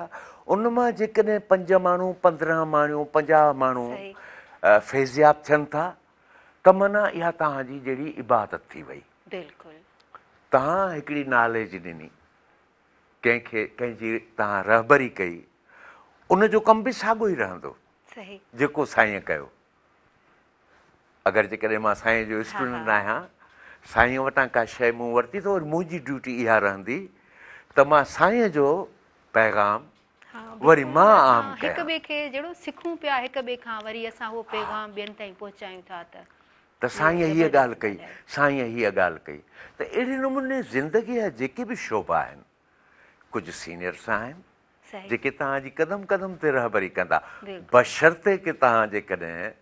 B: ان مان جيڪڏهن پنج ماڻهو، 15 ماڻهو، 50 ماڻهو فيضياب ٿين ٿا ته معنيٰ اها توهان جي جهڙي عبادت ٿي وئي.
A: بلڪل.
B: توهان هڪڙي ناليج ڏني، ڪنهن کي ڪنهن جي توهان رهبري ڪئي، ان جو ڪم به ساڳيو ئي رهندو جيڪو سائينء ڪيو. اگر جيڪڏهن مان سائين جو اسٽوڊنٽ آهيان، سائينء وٽان ڪا شيء مون ورتي ته وري منهنجي ڊيوٽي اها رهندي ته مان سائينء جو پيغام وري مان عام ڪيان.
A: هڪ ٻئي کي جهڙو سکون پيا هڪ ٻئي کان وري اسان اهو پيغام ٻين تائين پهچايون ٿا ته.
B: ته سائينء هيء ڳالهه ڪئي، سائينء هيء ڳالهه ڪئي ته اهڙي نموني زندگيء جا جيڪي به شعبا آهن، ڪجهه سينيئرس آهن جيڪي توهان جي قدم قدم تي رهبري ڪندا، بشرطيڪ توهان جيڪڏهن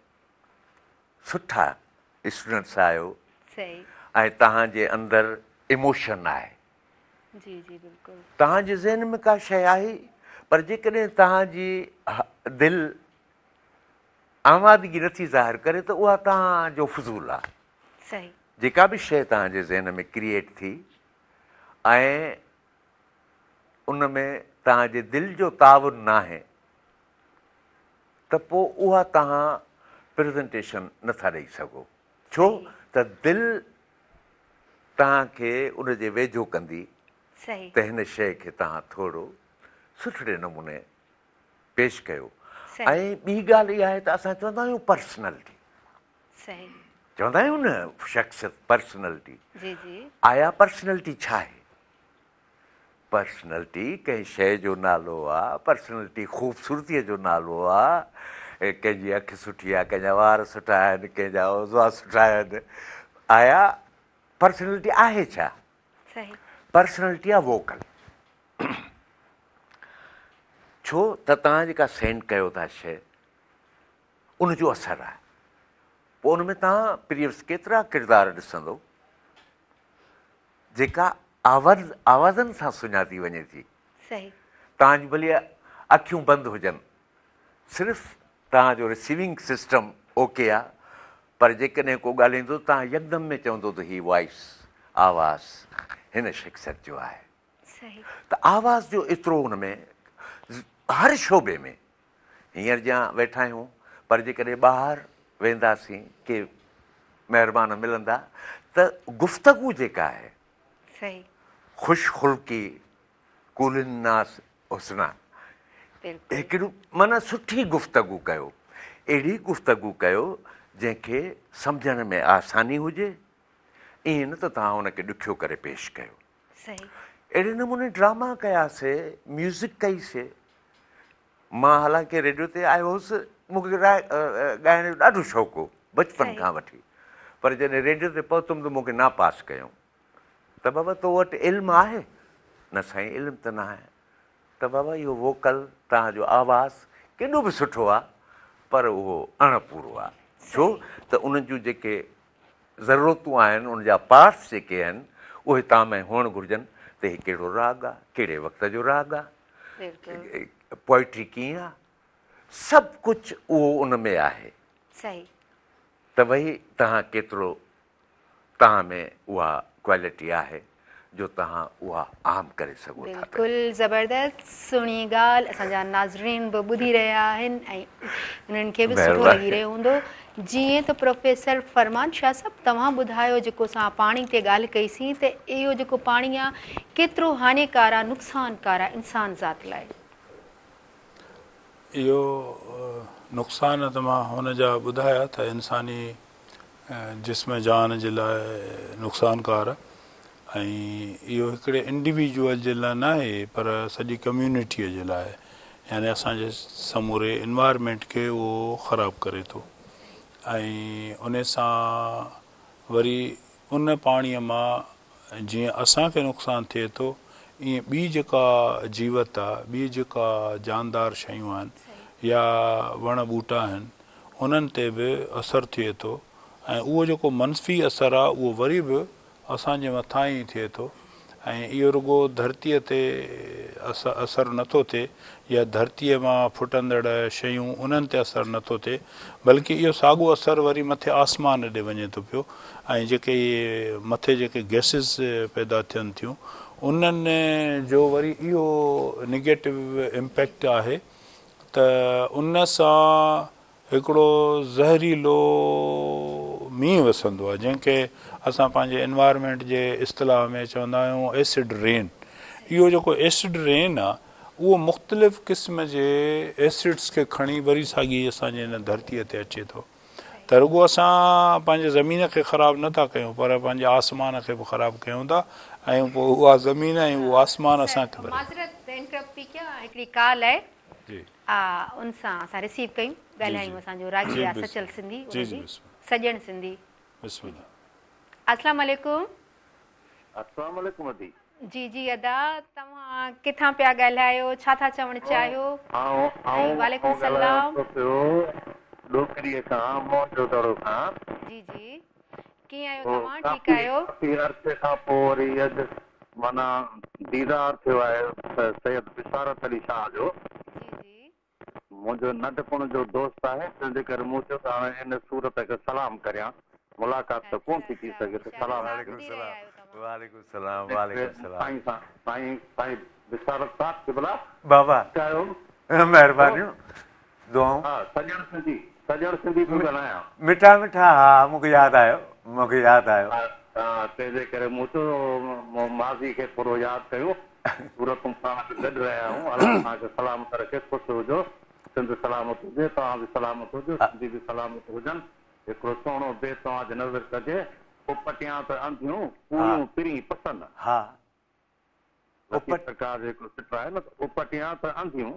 B: سٺا اسٽوڊنٽس آهيو ۽ توهان جي اندر ايموشن آهي. توهان جي ذهن ۾ ڪا شيء آهي پر جيڪڏهن توهان جي دل آمادگي نٿي ظاهر ڪري ته اها توهان جو فضول آهي. جيڪا به شيء توهان جي ذهن ۾ ڪريئيٽ ٿي ۽ ان ۾ توهان جي دل جو تعاون ناهي ته پوء اها توهان پريزنٽيشن نٿا ڏئي سگهو ڇو ته دل توهان کي ان جي ويجهو ڪندي ته هن شيء کي توهان ٿورو سٺڙي نموني پيش ڪيو ۽ ٻي ڳالهه اها آهي ته اسان چوندا آهيون پرسنلٽي چوندا آهيون نه شخصيت پرسنلٽي آيا پرسنلٽي ڇا آهي؟ پرسنلٽي ڪنهن شيء جو نالو آ، پرسنلٽي خوبصورتيء جو نالو آ، ڪنهن جي اک سٺي آ، ڪنهن جا وار سٺا آهن، ڪنهن جا عضوا سٺا آهن. آيا پرسنلٽي آهي ڇا؟ پرسنلٽي آ ووڪل. ڇو ته توهان جيڪا سينڊ ڪيو ٿا شيء ان جو اثر آهي. پوء ان ۾ توهان پريوس ڪيترا ڪردار ڏسندو. جيڪا آواز آوازن سان سڃاتي وڃي ٿي. توهان جون ڀلي اکيون بند هجن صرف توهان جو رسيونگ سسٽم اوڪي آ پر جيڪڏهن ڪو ڳالهائيندو ته توهان يڪدم ۾ چوندو ته هي وائس، آواز، هن شخصيت جو آهي. ته آواز جو ايترو ان ۾ هر شعبي ۾ هينئر جيان ويٺا آهيون پر جيڪڏهن ٻاهر وينداسين ڪي مهربان ملندا ته گفتگو جيڪا آهي خوش خلقي قول الناس حسنا هڪڙي معنيٰ سٺي گفتگو ڪيو اهڙي گفتگو ڪيو جنهن کي سمجهڻ ۾ آساني هجي ائين نه ته توهان ان کي ڏکيو ڪري پيش ڪيو. اهڙي نموني ڊراما ڪياسي ميوزڪ ڪئي سي مان حالانڪه ريڊيو تي آيو هوس مون کي ڳائڻ جو ڏاڍو شوق هو بچپن کان وٺي پر جڏهن ريڊيو تي پهتم ته مون کي ناپاس ڪيائون ته بابا تو وٽ علم آهي نه سائين علم ته نه آهي ته بابا اهو ووڪل توهان جو آواز ڪيڏو به سٺو آهي پر اهو اڻ پورو آهي ڇو ته انهن جون جيڪي ضرورتون آهن ان جا پارٽس جيڪي آهن اهي توهان ۾ هئڻ گهرجن ته هي ڪهڙو راڳ آهي ڪهڙي وقت جو راڳ آهي پوئٽري ڪيئن آهي سڀ ڪجهه اهو ان ۾ آهي ته ڀئي توهان ڪيترو توهان ۾ اها ڪوالٽي آهي جو توهان اها عام ڪري سگهو ٿا پيا.
A: بلڪل زبردست سهڻي ڳالهه اسان جا ناظرين به ٻڌي رهيا آهن ۽ انهن کي به سٺو لڳي رهيو هوندو جيئن ته پروفيسر فرمان شاهه صاحب توهان ٻڌايو جيڪو اسان پاڻي تي ڳالهه ڪئي سين ته اهو جيڪو پاڻي آ ڪيترو هاڃيڪار آ نقصانڪار آ انسان ذات لاء.
C: اهو نقصان ته مان هن جا ٻڌايا ته انساني جسم جان جي لاء نقصانڪار ۽ اهو هڪڙي انڊيويجوئل جي لاء ناهي پر سڄي ڪميونٽيء جي لاء يعني اسان جي سموري انوائرمينٽ کي اهو خراب ڪري ٿو ۽ ان سان وري ان پاڻيء مان جيئن اسان کي نقصان ٿئي ٿو ائين ٻي جيڪا جيوت آ ٻي جيڪا جاندار شيون آهن يا وڻ ٻوٽا آهن انهن تي به اثر ٿئي ٿو ۽ اهو جيڪو منفي اثر آ اهو وري به اسان جي مٿان ئي ٿئي ٿو ۽ اهو رڳو ڌرتيء تي اثر نه ٿو ٿئي يا ڌرتيء مان ڦٽندڙ شيون انهن تي اثر نه ٿو ٿئي بلڪه اهو ساڳو اثر وري مٿي آسمان ڏي وڃي ٿو پيو ۽ جيڪي اهي مٿي جيڪي گئسز پيدا ٿين ٿيون انهن جو وري اهو نگيٽو امپيڪٽ آهي ته ان سان هڪڙو زهريلو مينهن وسندو آهي جنهن کي اسان پنهنجي انوائرمينٽ جي اصطلاح ۾ چوندا آهيون ايسڊ رين اهو جيڪو ايسڊ رين آهي اهو مختلف قسم جي ايسڊس کي کڻي وري ساڳي اسان جي هن ڌرتيء تي اچي ٿو ته رڳو اسان پنهنجي زمين کي خراب نه ٿا ڪيون پر پنهنجي آسمان کي به خراب ڪيون ٿا ۽ پوء اها زمين ۽ اهو آسمان اسان کي
A: وري معذرت انٽرپٽ پي ڪيان هڪڙي ڪال آهي
C: جي
A: آ ان سان اسان رسيو ڪيون ڳالهايون اسان جو راڳي آ سچل سنڌي ان جي سڄڻ سنڌي
C: بسم الله.
A: اسلام عليڪم.
D: اسلام عليڪم ادي.
A: جي جي ادا توهان ڪٿان پيا ڳالهايو ڇا ٿا چوڻ چاهيو
D: آئون
A: ۽ وعليڪم
D: آئون ڳالهايان
A: السلام.
D: ٿو پيو ڏوڪريء کان موهن جو دڙو کان.
A: جي جي ڪيئن آهيو
D: پوء
A: توهان ٺيڪ
D: ڪافي
A: آهيو.
D: ڪافي عرصي کان پوء وري اڄ معنيٰ ديدار ٿيو آهي سيد بشارت علي شاهه جو.
A: جي جي.
D: منهنجو ننڍپڻ جو دوست آهي تنهن جي ڪري مون چيو ته هاڻي ان صورت کي سلام ڪريان ملاقات ته
A: اڇا
D: ڪونه ٿي ٿي
A: اڇا
D: سگهي ته
A: بشارت
D: سلام
A: صاحب
B: وعليڪم
A: ٻڌي رهيا
B: السلام
A: آهيو توهان.
B: وعليڪم السلام وعليڪم السلام.
D: سائين سان سائين سائين بشارت صاحب قبلا
B: بابا
D: ٺيڪ آهيو؟
B: مهربانيون دعائون.
D: ها سڄڻ سنڌي سڄڻ سنڌي پيو ڳالهايان.
B: مٺا مٺا ها مون کي ياد آيو مون کي ياد آيو.
D: ها ها تنهن جي ڪري مون چيو ماضي کي ٿورو ياد ڪيون صورتون پاڻ به گڏ رهيا آهيون الله توهان کي سلامت رکي خوش هجو سنڌ سلامت هجي توهان به سلامت هجو سنڌي به سلامت هجن هڪڙو سهڻو بيت توهان جي نذر ڪجي اپٽيان ته انڌيون پوريون پرين پسن.
B: ها
D: لطيف سرڪار جو هڪڙو سٽ آهي نه ته اپٽيان ته انڌيون،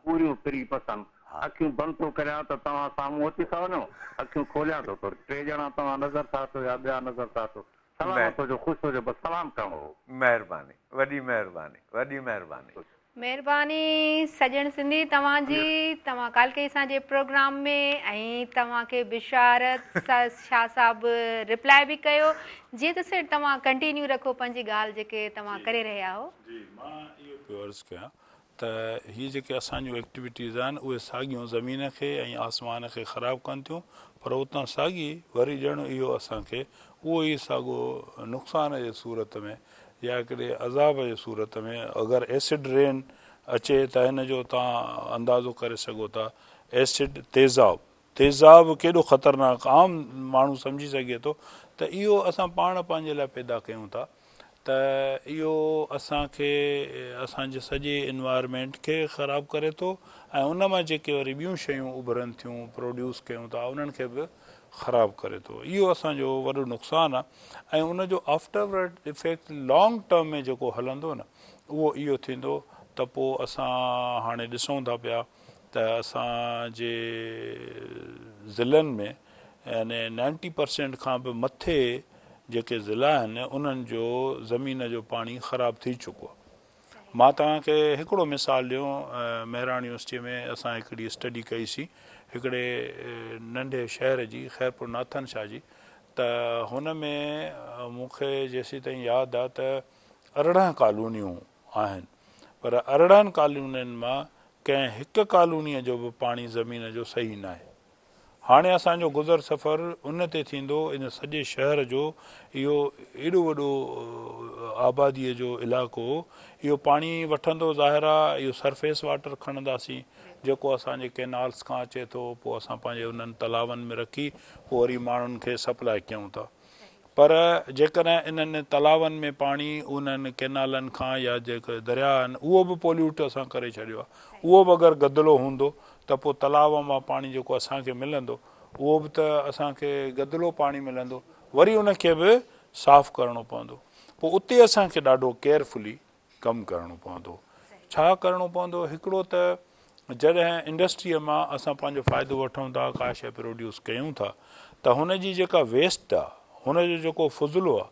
D: پوريون پرين پسن. اکيون بند ٿو ڪريان ته توهان سامهون اچي ٿا وڃو، اکيون کوليان ٿو ته ٽي ڄڻا توهان نظر ٿا اچو يا ٻيا نظر ٿا اچو. سلامت هجو، خوش هجو، بس سلام ڪرڻو هو.
B: مهرباني وڏي مهرباني وڏي مهرباني.
A: مهرباني سڄڻ سنڌي توهان جي توهان ڪال ڪئي اسان جي پروگرام ۾ ۽ توهان کي بشارت شاهه صاحب ريپلائي به ڪيو جيئن ته سر توهان ڪنٽينيو رکو پنهنجي ڳالهه جيڪي توهان ڪري رهيا هو.
C: جي مان اهو پيو عرض ڪيان ته هي جيڪي اسان جون ايڪٽيوٽيز آهن اهي ساڳيون زمين کي ۽ آسمان کي خراب ڪن ٿيون پر اتان ساڳي وري ڄڻ اهو اسان کي اهو ئي ساڳو نقصان جي صورت ۾ يا هڪڙي عذاب جي صورت ۾ اگر ايسڊ رين اچي ته هن جو توهان اندازو ڪري سگهو ٿا ايسڊ تيزاب تيزاب ڪيڏو خطرناڪ عام ماڻهو سمجهي سگهي ٿو ته اهو اسان پاڻ پنهنجي لاء پيدا ڪيون ٿا ته اهو اسان کي اسان جي سڄي انوائرمينٽ کي خراب ڪري ٿو ۽ ان مان جيڪي وري ٻيون شيون اڀرن ٿيون پروڊيوس ڪيون ٿا انهن کي به خراب ڪري ٿو اهو اسان جو وڏو نقصان آ ۽ ان جو آفٽرورڊ افيڪٽ لانگ ٽرم ۾ جيڪو هلندو نه اهو اهو ٿيندو ته پوء اسان هاڻي ڏسون ٿا پيا ته اسان جي ضلعن ۾ يعني نائنٽي پرسينٽ کان به مٿي جيڪي ضلعا آهن انهن جو زمين جو پاڻي خراب ٿي چڪو آ. مان توهان کي هڪڙو مثال ڏيون، مهراڻ يونيورسٽيء ۾ اسان هڪڙي اسٽڊي ڪئي سين هڪڙي ننڍي شهر جي خيرپور ناٿن شاهه جي ته هن ۾ مون کي جيسيتائين ياد آ ته 18 ڪالونيون آهن پر 18 ڪالونين مان ڪنهن هڪ ڪالونيء جو به پاڻي زمين جو صحيح ناهي. هاڻي اسان جو گذر سفر ان تي ٿيندو، ان سڄي شهر جو اهو ايڏو وڏو آباديء جو علائقو اهو پاڻي وٺندو ظاهر آ اهو سرفيس واٽر کڻنداسين جيڪو اسان جي ڪينالس کان اچي ٿو پوء اسان پنهنجي انهن تلاون ۾ رکي پوء وري ماڻهن کي سپلاء ڪيون ٿا پر جيڪڏهن انهن تلاون ۾ پاڻي انهن ڪينالن کان يا جيڪي درياء آهن اهو به پوليوٽ اسان ڪري ڇڏيو آهي اهو به اگر گدلو هوندو ته پوء تلاء مان پاڻي جيڪو اسان کي ملندو اهو به ته اسان کي گدلو پاڻي ملندو وري ان کي به صاف ڪرڻو پوندو پوء اتي اسان کي ڏاڍو ڪيئرفلي ڪم ڪرڻو پوندو. ڇا ڪرڻو پوندو؟ هڪڙو ته جڏهن انڊسٽريء مان اسان پنهنجو فائدو وٺون ٿا، ڪا شيء پروڊيوس ڪيون ٿا ته هن جي جيڪا ويسٽ آ، هن جو جيڪو فضلو آ،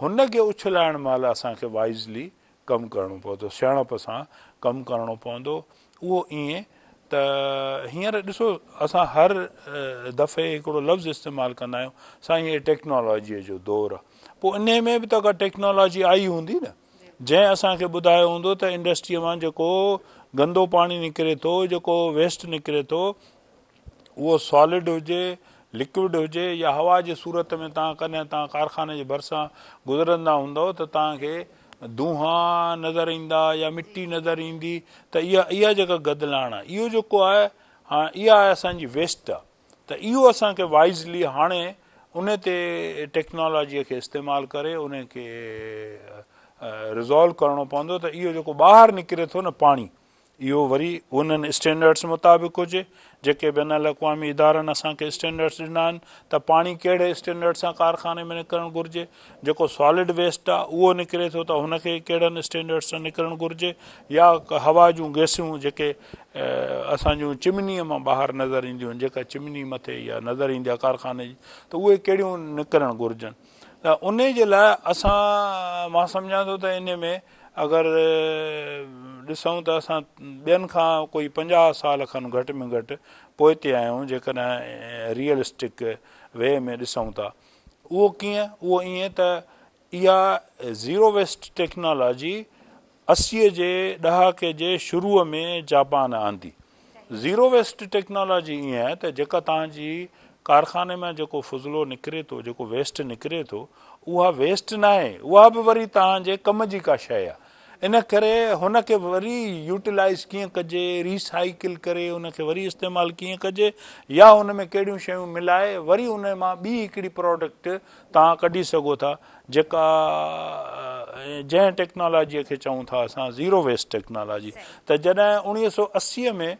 C: هن کي اڇلائڻ مهل اسان کي وائيزلي ڪم ڪرڻو پوندو، سياڻپ سان ڪم ڪرڻو پوندو. اهو ائين ته هينئر ڏسو اسان هر دفعي هڪڙو لفظ استعمال ڪندا آهيون، سائين هي ٽيڪنالاجيء جو دور آ. پوء انهيء ۾ به ته ڪا ٽيڪنالاجي آئي هوندي نه. جنهن اسان کي ٻڌايو هوندو ته انڊسٽريء مان جيڪو گندو پاڻي نڪري ٿو، جيڪو ويسٽ نڪري ٿو، اهو سالڊ هجي، لڪوئڊ هجي يا هوا جي صورت ۾ توهان ڪڏهن توهان ڪارخاني جي ڀرسان گذرندا هوندؤ ته توهان کي دونهان نظر ايندا يا مٽي نظر ايندي ته اها اها جيڪا گدلاڻ آهي اهو جيڪو آهي هاڻ اها آهي اسان جي ويسٽ آهي ته اهو اسان کي وائزلي هاڻي ان تي ٽيڪنالاجيء کي استعمال ڪري ان کي ريزالو ڪرڻو پوندو ته اهو جيڪو ٻاهر نڪري ٿو نه پاڻي اهو وري انهن اسٽينڊرڊس مطابق هجي جيڪي بين الاقوامي ادارن اسان کي اسٽينڊرڊس ڏنا آهن ته پاڻي ڪهڙي اسٽينڊرڊ سان ڪارخاني ۾ نڪرڻ گهرجي جيڪو سالڊ ويسٽ آهي اهو نڪري ٿو ته هن کي ڪهڙن اسٽينڊرڊس سان نڪرڻ گهرجي يا هوا جون گئسون جيڪي اسان جون چمنيء مان ٻاهر نظر اينديون آهن، جيڪا چمني مٿي يا نظر ايندي آهي ڪارخاني جي ته اهي ڪهڙيون نڪرڻ گهرجن ته انهي جي لاء اسان مان سمجهان ٿو ته انهي ۾ اگر ڏسون ته اسان ٻين کان ڪوئي 50 سال کن گهٽ ۾ گهٽ پوئتي آهيون جيڪڏهن ريئلسٽڪ وي ۾ ڏسون ٿا اهو ڪيئن اهو ائين ته اها زيرو ويسٽ ٽيڪنالاجي 80 جي ڏهاڪي جي شروع ۾ جاپان آندي. زيرو ويسٽ ٽيڪنالاجي ائين آهي ته جيڪا توهان جي ڪارخاني مان جيڪو فضلو نڪري ٿو، جيڪو ويسٽ نڪري ٿو، اها ويسٽ ناهي، اها به وري توهان جي ڪم جي ڪا شيء آهي. ان ڪري هن کي وري يوٽيلائيز ڪيئن ڪجي، ري سائيڪل ڪري ان کي وري استعمال ڪيئن ڪجي يا ان ۾ ڪهڙيون شيون ملائي وري ان مان ٻي هڪڙي پراڊڪٽ توهان ڪڍي سگهو ٿا جيڪا جنهن ٽيڪنالاجيء کي چئون ٿا اسان زيرو ويسٽ ٽيڪنالاجي ته جڏهن 1980 ۾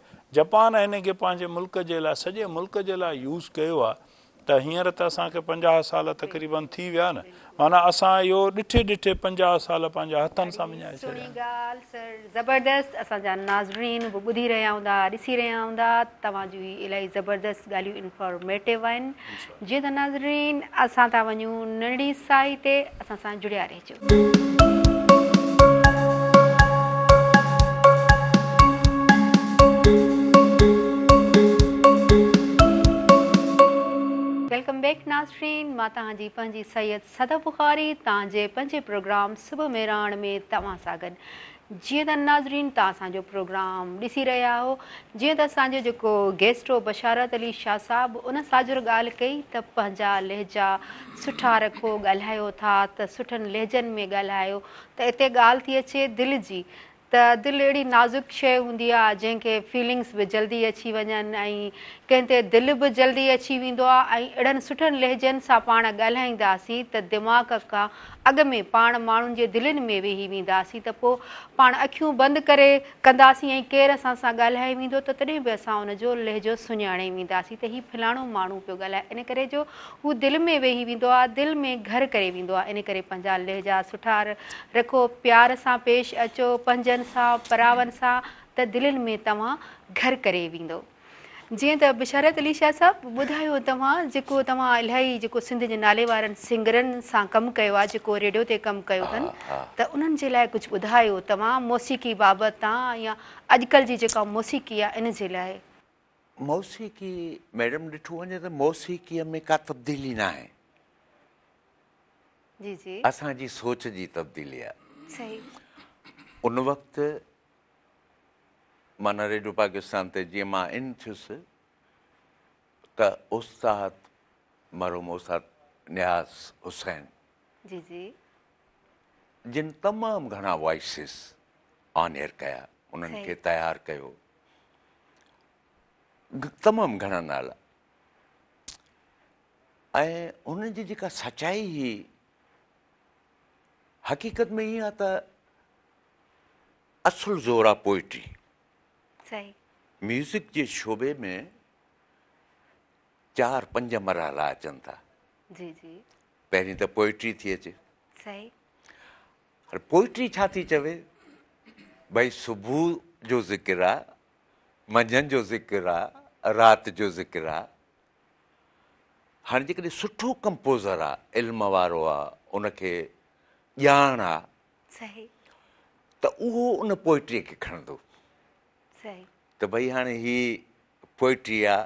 C: جپان هن کي پنهنجي ملڪ جي لاء سڄي ملڪ جي لاء يوز ڪيو آهي ته هينئر ته اسان کي 50 سال تقريبن ٿي ويا نه معنيٰ اسان اهو ڏٺي ڏٺي 50 سال پنهنجا هٿن سان وڃائي ڇڏيا
A: سهڻي ڳالهه سر زبردست اسان جا ناظرين به ٻڌي رهيا هوندا ڏسي رهيا هوندا توهان جون هي الاهي زبردست ڳالهيون انفارميٽو آهن جيئن ته ناظرين اسان ٿا وڃون ننڍڙي ساهي تي اسان سان جڙيا رهجو. Welcome back ناظرين مان توهان جي پنهنجي سيد صدف بخاري توهان جي پنهنجي پروگرام صبح مهراڻ ۾ توهان سان گڏ جيئن ته ناظرين توهان اسان جو پروگرام ڏسي رهيا آهو جيئن ته اسان جو جيڪو گيسٽ هو بشارت علي شاهه صاحب ان ساجر ڳالهه ڪئي ته پنهنجا لهجا سٺا رکو ڳالهايو ٿا ته سٺن لهجن ۾ ڳالهايو ته اتي ڳالهه ٿي اچي دل جي ته دل اهڙي نازڪ شيء هوندي آهي جنهن کي فيلنگس به جلدي اچي وڃن ۽ ڪنهن تي دل به جلدي اچي ويندو آهي ۽ اهڙن سٺن لهجن سان پاڻ ڳالهائينداسين ته دماغ کان اڳ ۾ پاڻ ماڻهن جي دلين ۾ ويهي وينداسين ته پوء پاڻ اکيون بند ڪري ڪنداسين ۽ ڪير اسان سان ڳالهائي ويندو ته تڏهن به اسان ان جو لهجو سڃاڻي وينداسين ته هي فلاڻو ماڻهو پيو ڳالهائي ان ڪري جو هو دل ۾ ويهي ويندو آهي دل ۾ گهر ڪري ويندو آهي ان ڪري پنهنجا لهجا سٺا رکو پيار سان پيش اچو پنهنجن سان پراون سان ته دلين ۾ توهان گهر ڪري ويندو. جيئن ته بشارت علي شاهه صاحب ٻڌايو توهان جيڪو توهان الاهي جيڪو سنڌ جي نالي وارن سنگرن سان ڪم ڪيو آهي جيڪو ريڊيو تي ڪم ڪيو اٿن ته انهن جي لاء ڪجهه ٻڌايو توهان موسيقي بابت تان يا اڄڪلهه جي جيڪا موسيقي آهي ان جي لاء.
B: موسيقي ميڊم ڏٺو وڃي ته موسيقيء ۾ ڪا تبديلي ناهي.
A: جي جي.
B: اسان جي سوچ جي تبديلي آهي.
A: صحيح.
B: ان وقت معنيٰ ريڊيو پاڪستان تي جيئن مان ان ٿيس ته استاد مرحوم استاد نياز حسين
A: جي جي.
B: جن تمام گهڻا وائسز آن ايئر ڪيا، انهن کي تيار ڪيو، تمام گهڻا نالا ۽ انهن جي جيڪا سچائي هئي، حقيقت ۾ ائين آ ته اصل زور آ پوئٽري. ميوزڪ جي شعبي ۾ 4 5 مرحلا اچن ٿا.
A: جي جي.
B: پهرين ته پوئٽري ٿي اچي.
A: صحيح.
B: هاڻي پوئٽري ڇا ٿي چوي؟ ڀئي صبح جو ذڪر آ، منجهند جو ذڪر آ، رات جو ذڪر آ. هاڻي جيڪڏهن سٺو ڪمپوزر آ، علم وارو آ، ان کي ڄاڻ آ،
A: صحيح.
B: ته اهو ان پوئٽري کي کڻندو.
A: صحيح.
B: ته ڀئي هاڻي هي پوئٽري آ،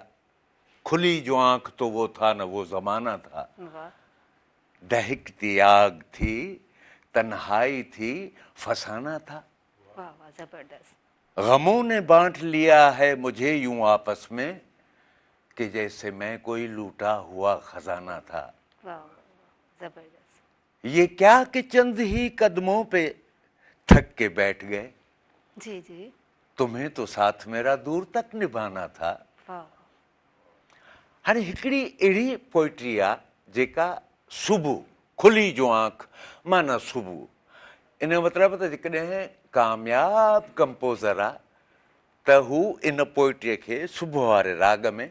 B: کلي جو آنک تو وو ٿا نه وو زمانه ٿا.
A: واھ.
B: دهڪتي آگ ٿي، تنهائي ٿي، فسانه ٿا.
A: واھ واھ زبردست.
B: غمون ني بانٽ ليا هي مجهي يون آپس ۾ ڪي جيسي مين ڪوئي لوٽا هوا خزانه ٿا.
A: واھ واھ زبردست.
B: يي ڪيا ڪي چند هي قدمون پي ٿڪ ڪي بيٺ گئي.
A: جي جي.
B: تمهين تو ساٿ ميرا دور تڪ نڀانا ٿا.
A: واھ.
B: هاڻي هڪڙي اهڙي پوئٽري آ جيڪا صبح کلي جو آنک معنيٰ صبح، ان جو مطلب ته جيڪڏهن ڪامياب ڪمپوزر آ ته هو ان پوئٽري کي صبح واري راڳ ۾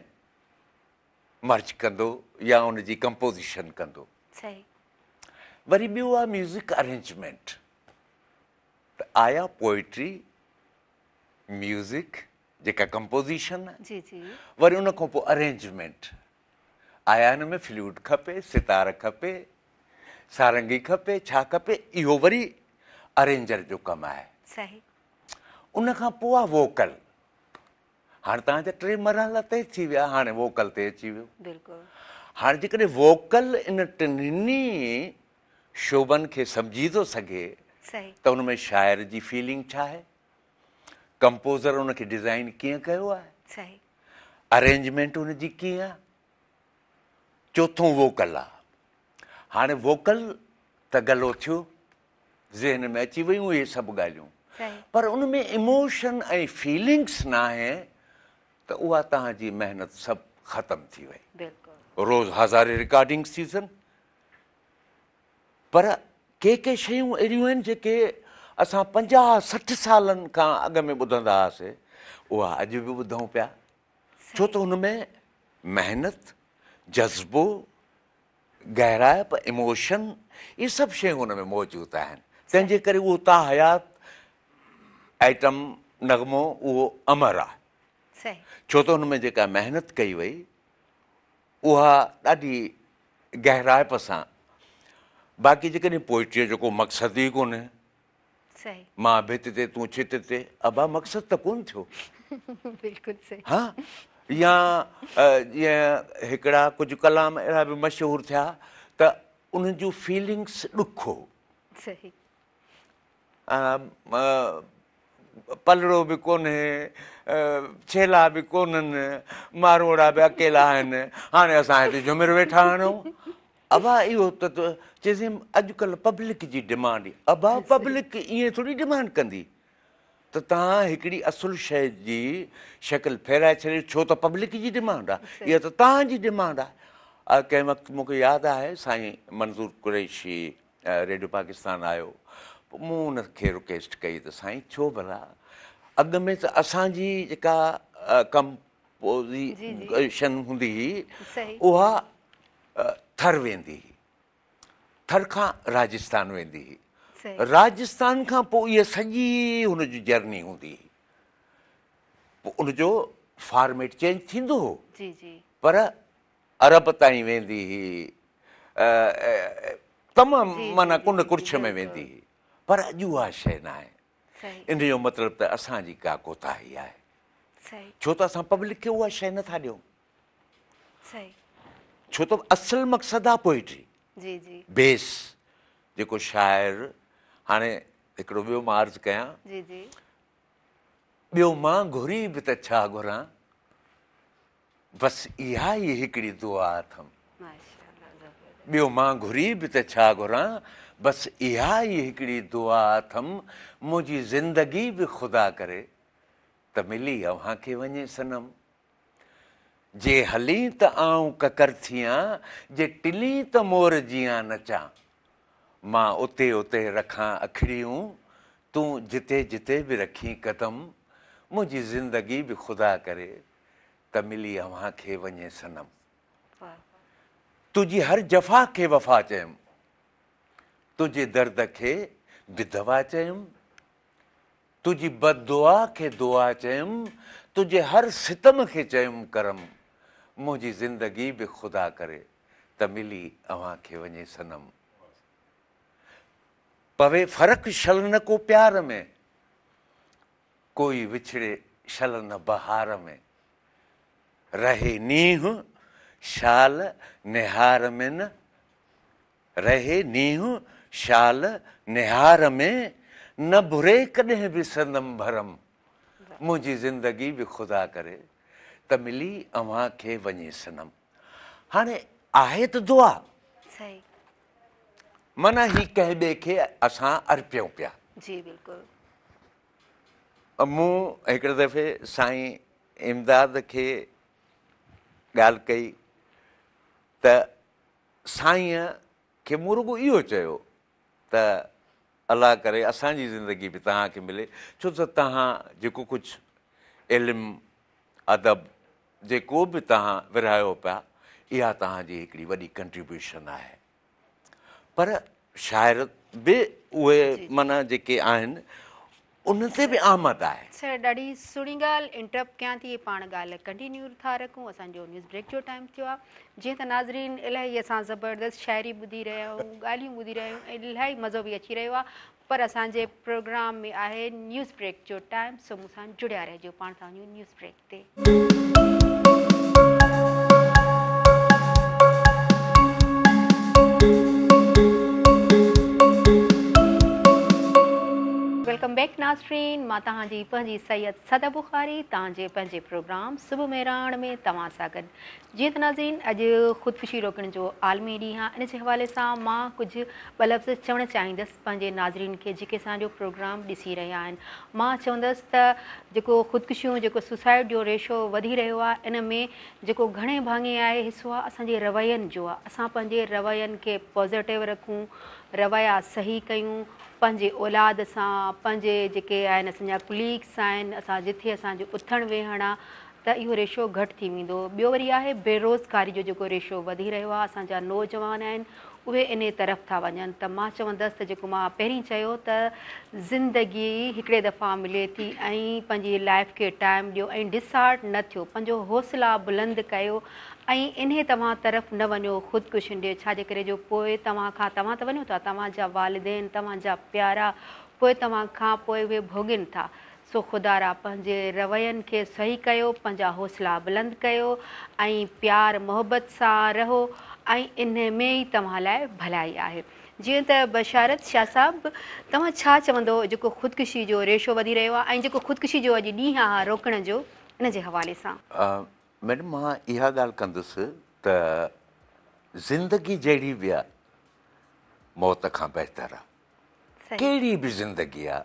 B: مرج ڪندو يا ان جي ڪمپوزيشن ڪندو.
A: صحيح.
B: وري ٻيو آ ميوزڪ ارينجمينٽ ته آيا پوئٽري، ميوزڪ جيڪا ڪمپوزيشن آ،
A: جي جي.
B: وري ان کان پوء ارينجمينٽ آيا، ان ۾ فليوٽ کپي، ستار کپي، سارنگي کپي، ڇا کپي، اهو وري ارينجر جو ڪم آهي.
A: صحيح.
B: ان کان پوء آ ووڪل. هاڻي توهان جا 3 مرحلا طئي ٿي ويا، هاڻي ووڪل تي اچي ويو.
A: بلڪل.
B: هاڻي جيڪڏهن ووڪل ان ٽنهي شعبن کي سمجهي ٿو سگهي
A: صحيح.
B: ته ان ۾ شاعر جي فيلنگ ڇا آهي، ڪمپوزر ان کي ڊزائين ڪيئن ڪيو آهي،
A: صحيح.
B: ارينجمينٽ ان جي ڪيئن آهي، چوٿون ووڪل آهي. هاڻي ووڪل ته گلو ٿيو، ذهن ۾ اچي ويون اهي سڀ ڳالهيون، پر ان ۾ ايموشن ۽ فيلنگس ناهي ته اها توهان جي محنت سڀ ختم ٿي وئي.
A: بلڪل.
B: روز هزارين رڪارڊنگس ٿي ٿين، پر ڪي ڪي شيون اهڙيون آهن جيڪي اسان 50 60 سالن کان اڳ ۾ ٻڌندا هئاسي، اها اڄ به ٻڌون پيا، ڇو ته ان ۾ محنت، جذبو، گهرائپ، ايموشن، اهي سڀ شيون ان ۾ موجود آهن، تنهن جي ڪري اهو تاحيات آئٽم نغمو اهو امر آهي، ڇو ته ان ۾ جيڪا محنت ڪئي وئي اها ڏاڍي گهرائپ سان. باقي جيڪڏهن پوئٽريء جو ڪو مقصد ئي ڪونهي، مان ڀت تي تون ڇت تي، ابا مقصد ته ڪونه ٿيو.
A: بلڪل صحيح.
B: ها يا جيئن هڪڙا ڪجهه ڪلام اهڙا به مشهور ٿيا ته انهن جون فيلنگس ڏک هو.
A: صحيح.
B: پلڙو به ڪونهي، ڇيلا به ڪونهن، ماروئڙا به اڪيلا آهن، هاڻي اسان هتي جهمر ويٺا هڻون. ابا اهو ته چيسين اڄڪلهه پبلڪ جي ڊمانڊ. ابا پبلڪ ائين ٿوري ڊمانڊ ڪندي ته توهان هڪڙي اصل شيء جي شڪل ڦيرائي ڇڏيو، ڇو ته پبلڪ جي ڊمانڊ آهي، اها ته توهان جي ڊمانڊ آهي. ڪنهن وقت مون کي ياد آهي سائين منظور قريشي ريڊيو پاڪستان آيو، پوء مون ان کي رڪويسٽ ڪئي ته سائين ڇو ڀلا اڳ ۾ ته اسان جي جيڪا ڪمپوزيشن هوندي هئي اها ٿر ويندي هئي، ٿر کان راجستان ويندي هئي، راجستان کان پوء اها سڄي هن جي جرني هوندي هئي، پوء ان جو فارميٽ چينج ٿيندو هو پر عرب تائين ويندي هئي، تمام معنيٰ ڪنڊ ڪڙڇ ۾ ويندي هئي، پر اڄ اها شيء ناهي. ان جو مطلب ته اسان جي ڪا ڪوتاهي آهي، ڇو ته اسان پبلڪ کي اها شيء نٿا ڏيون. ڇو ته اصل مقصد آهي پوئٽري، بيس جيڪو شاعر. هاڻي هڪڙو ٻيو مان عرض ڪيان، ٻيو مان گهري به ته ڇا گهران، بس اها ئي هڪڙي دعا اٿم. ٻيو مان گهري به ته ڇا گهران، بس اها ئي هڪڙي دعا اٿم، منهنجي زندگي به خدا ڪري ته ملي اوهان کي وڃي صنم. جي هلين ته آئون ڪڪر ٿيان، جي ٽلين ته مور جيان نچان. مان اتي اتي رکان اکڙيون، تون جتي جتي به رکين قدم، منهنجي زندگي به خدا ڪري ته ملي اوهان کي وڃي صنم. تنهنجي هر جفا کي وفا چيم، تنهنجي درد کي به دوا چيم، تنهنجي بد دعا کي دعا چيم، تنهنجي هر ستم کي چيم ڪرم، منهنجي زندگي به خدا ڪري ته ملي اوهان کي وڃي صنم. پوي فرق شل نه ڪو پيار ۾، ڪوئي وڇڙي شل نه بهار ۾، رهي نينهن شال نهار ۾ نه، رهي نينهن شال نهار ۾، نه ڀري ڪڏهن به سندم ڀرم، منهنجي زندگي به خدا ڪري ته ملي اوهان کي وڃي صنم. هاڻي آهي ته دعا.
A: صحيح.
B: معنيٰ هي ڪنهن ٻئي کي اسان ارپيون پيا.
A: جي بلڪل.
B: مون هڪڙي دفعي سائين امداد کي ڳالهه ڪئي ته سائينء کي مون رڳو اهو چيو ته الله ڪري اسان جي زندگي به توهان کي ملي ڇو ته توهان جيڪو ڪجهه علم ادب جيڪو به توهان ورهايو پيا اها توهان جي هڪڙي وڏي ڪنٽريبيوشن آهي پر شاعر به اهي معنيٰ جيڪي آهن انهن تي به آمد آهي.
A: سر ڏاڍي سهڻي ڳالهه انٽرپٽ ڪيان ٿي پاڻ ڳالهه ڪنٽينيو ٿا رکون اسان جو نيوز بريڪ جو ٽائيم ٿيو آهي جيئن ته ناظرين الاهي اسان زبردست شاعري ٻڌي رهيا آهيون ڳالهيون ٻڌي رهيا آهيون ۽ الاهي مزو به اچي رهيو آهي پر اسان جي پروگرام ۾ آهي نيوز بريڪ جو ٽائيم سو مون سان جڙيا رهجو پاڻ ٿا وڃون نيوز بريڪ تي. Welcome back ناظرين مان توهان جي پنهنجي سيد صدف بخاري توهان جي پنهنجي پروگرام صبح مهراڻ ۾ توهان سان گڏ جيئن ته ناظرين اڄ خودڪشي روڪڻ جو عالمي ڏينهن آهي ان جي حوالي سان مان ڪجهه ٻه لفظ چوڻ چاهيندس پنهنجي ناظرين کي جيڪي اسان جو پروگرام ڏسي رهيا آهن مان چوندس ته جيڪو خودڪشيون جيڪو سوسائيڊ جو ريشو وڌي رهيو آهي ان ۾ جيڪو گهڻي ڀاڱي آهي حصو آهي اسان جي روين جو آهي اسان پنهنجي روين کي پازيٽو رکون رويا صحيح ڪيون پنهنجي اولاد سان پنهنجي جيڪي آهن اسان جا ڪليگس آهن اسان جٿي اسان جو اٿڻ ويهڻ آهي ته اهو ريشو گهٽ ٿي ويندو. ٻيو وري آهي بيروزگاري جو جيڪو ريشو وڌي رهيو آهي اسان جا نوجوان آهن اهي انهي طرف ٿا وڃن ته مان چوندس ته جيڪو مان پهرين چيو ته زندگي هڪڙي دفعا ملي ٿي ۽ پنهنجي لائف کي ٽائيم ڏيو ۽ ڊسهارٽ نه ٿيو پنهنجو حوصلا بلند ڪيو ۽ انهي توهان طرف نه وڃو خودڪشين ڏي ڇا جي ڪري جو پوء توهان کان توهان ته وڃو ٿا توهان جا والدين توهان جا پيارا پوء توهان کان پوء اهي ڀوڳين ٿا سو خدارا پنهنجي روين کي صحيح ڪيو، پنهنجا حوصلا بلند ڪيو ۽ پيار محبت سان رهو ۽ انهي ۾ ئي توهان لاء ڀلائي آهي. جيئن ته بشارت شاهه صاحب توهان ڇا چوندو جيڪو خودڪشي جو ريشو وڌي رهيو آهي ۽ جيڪو خودڪشي جو اڄ ڏينهن آهي روڪڻ جو ان جي حوالي سان.
B: ميڊم مان اها ڳالهه ڪندس ته زندگي جهڙي به آهي موت کان بهتر آهي. ڪهڙي به زندگي آ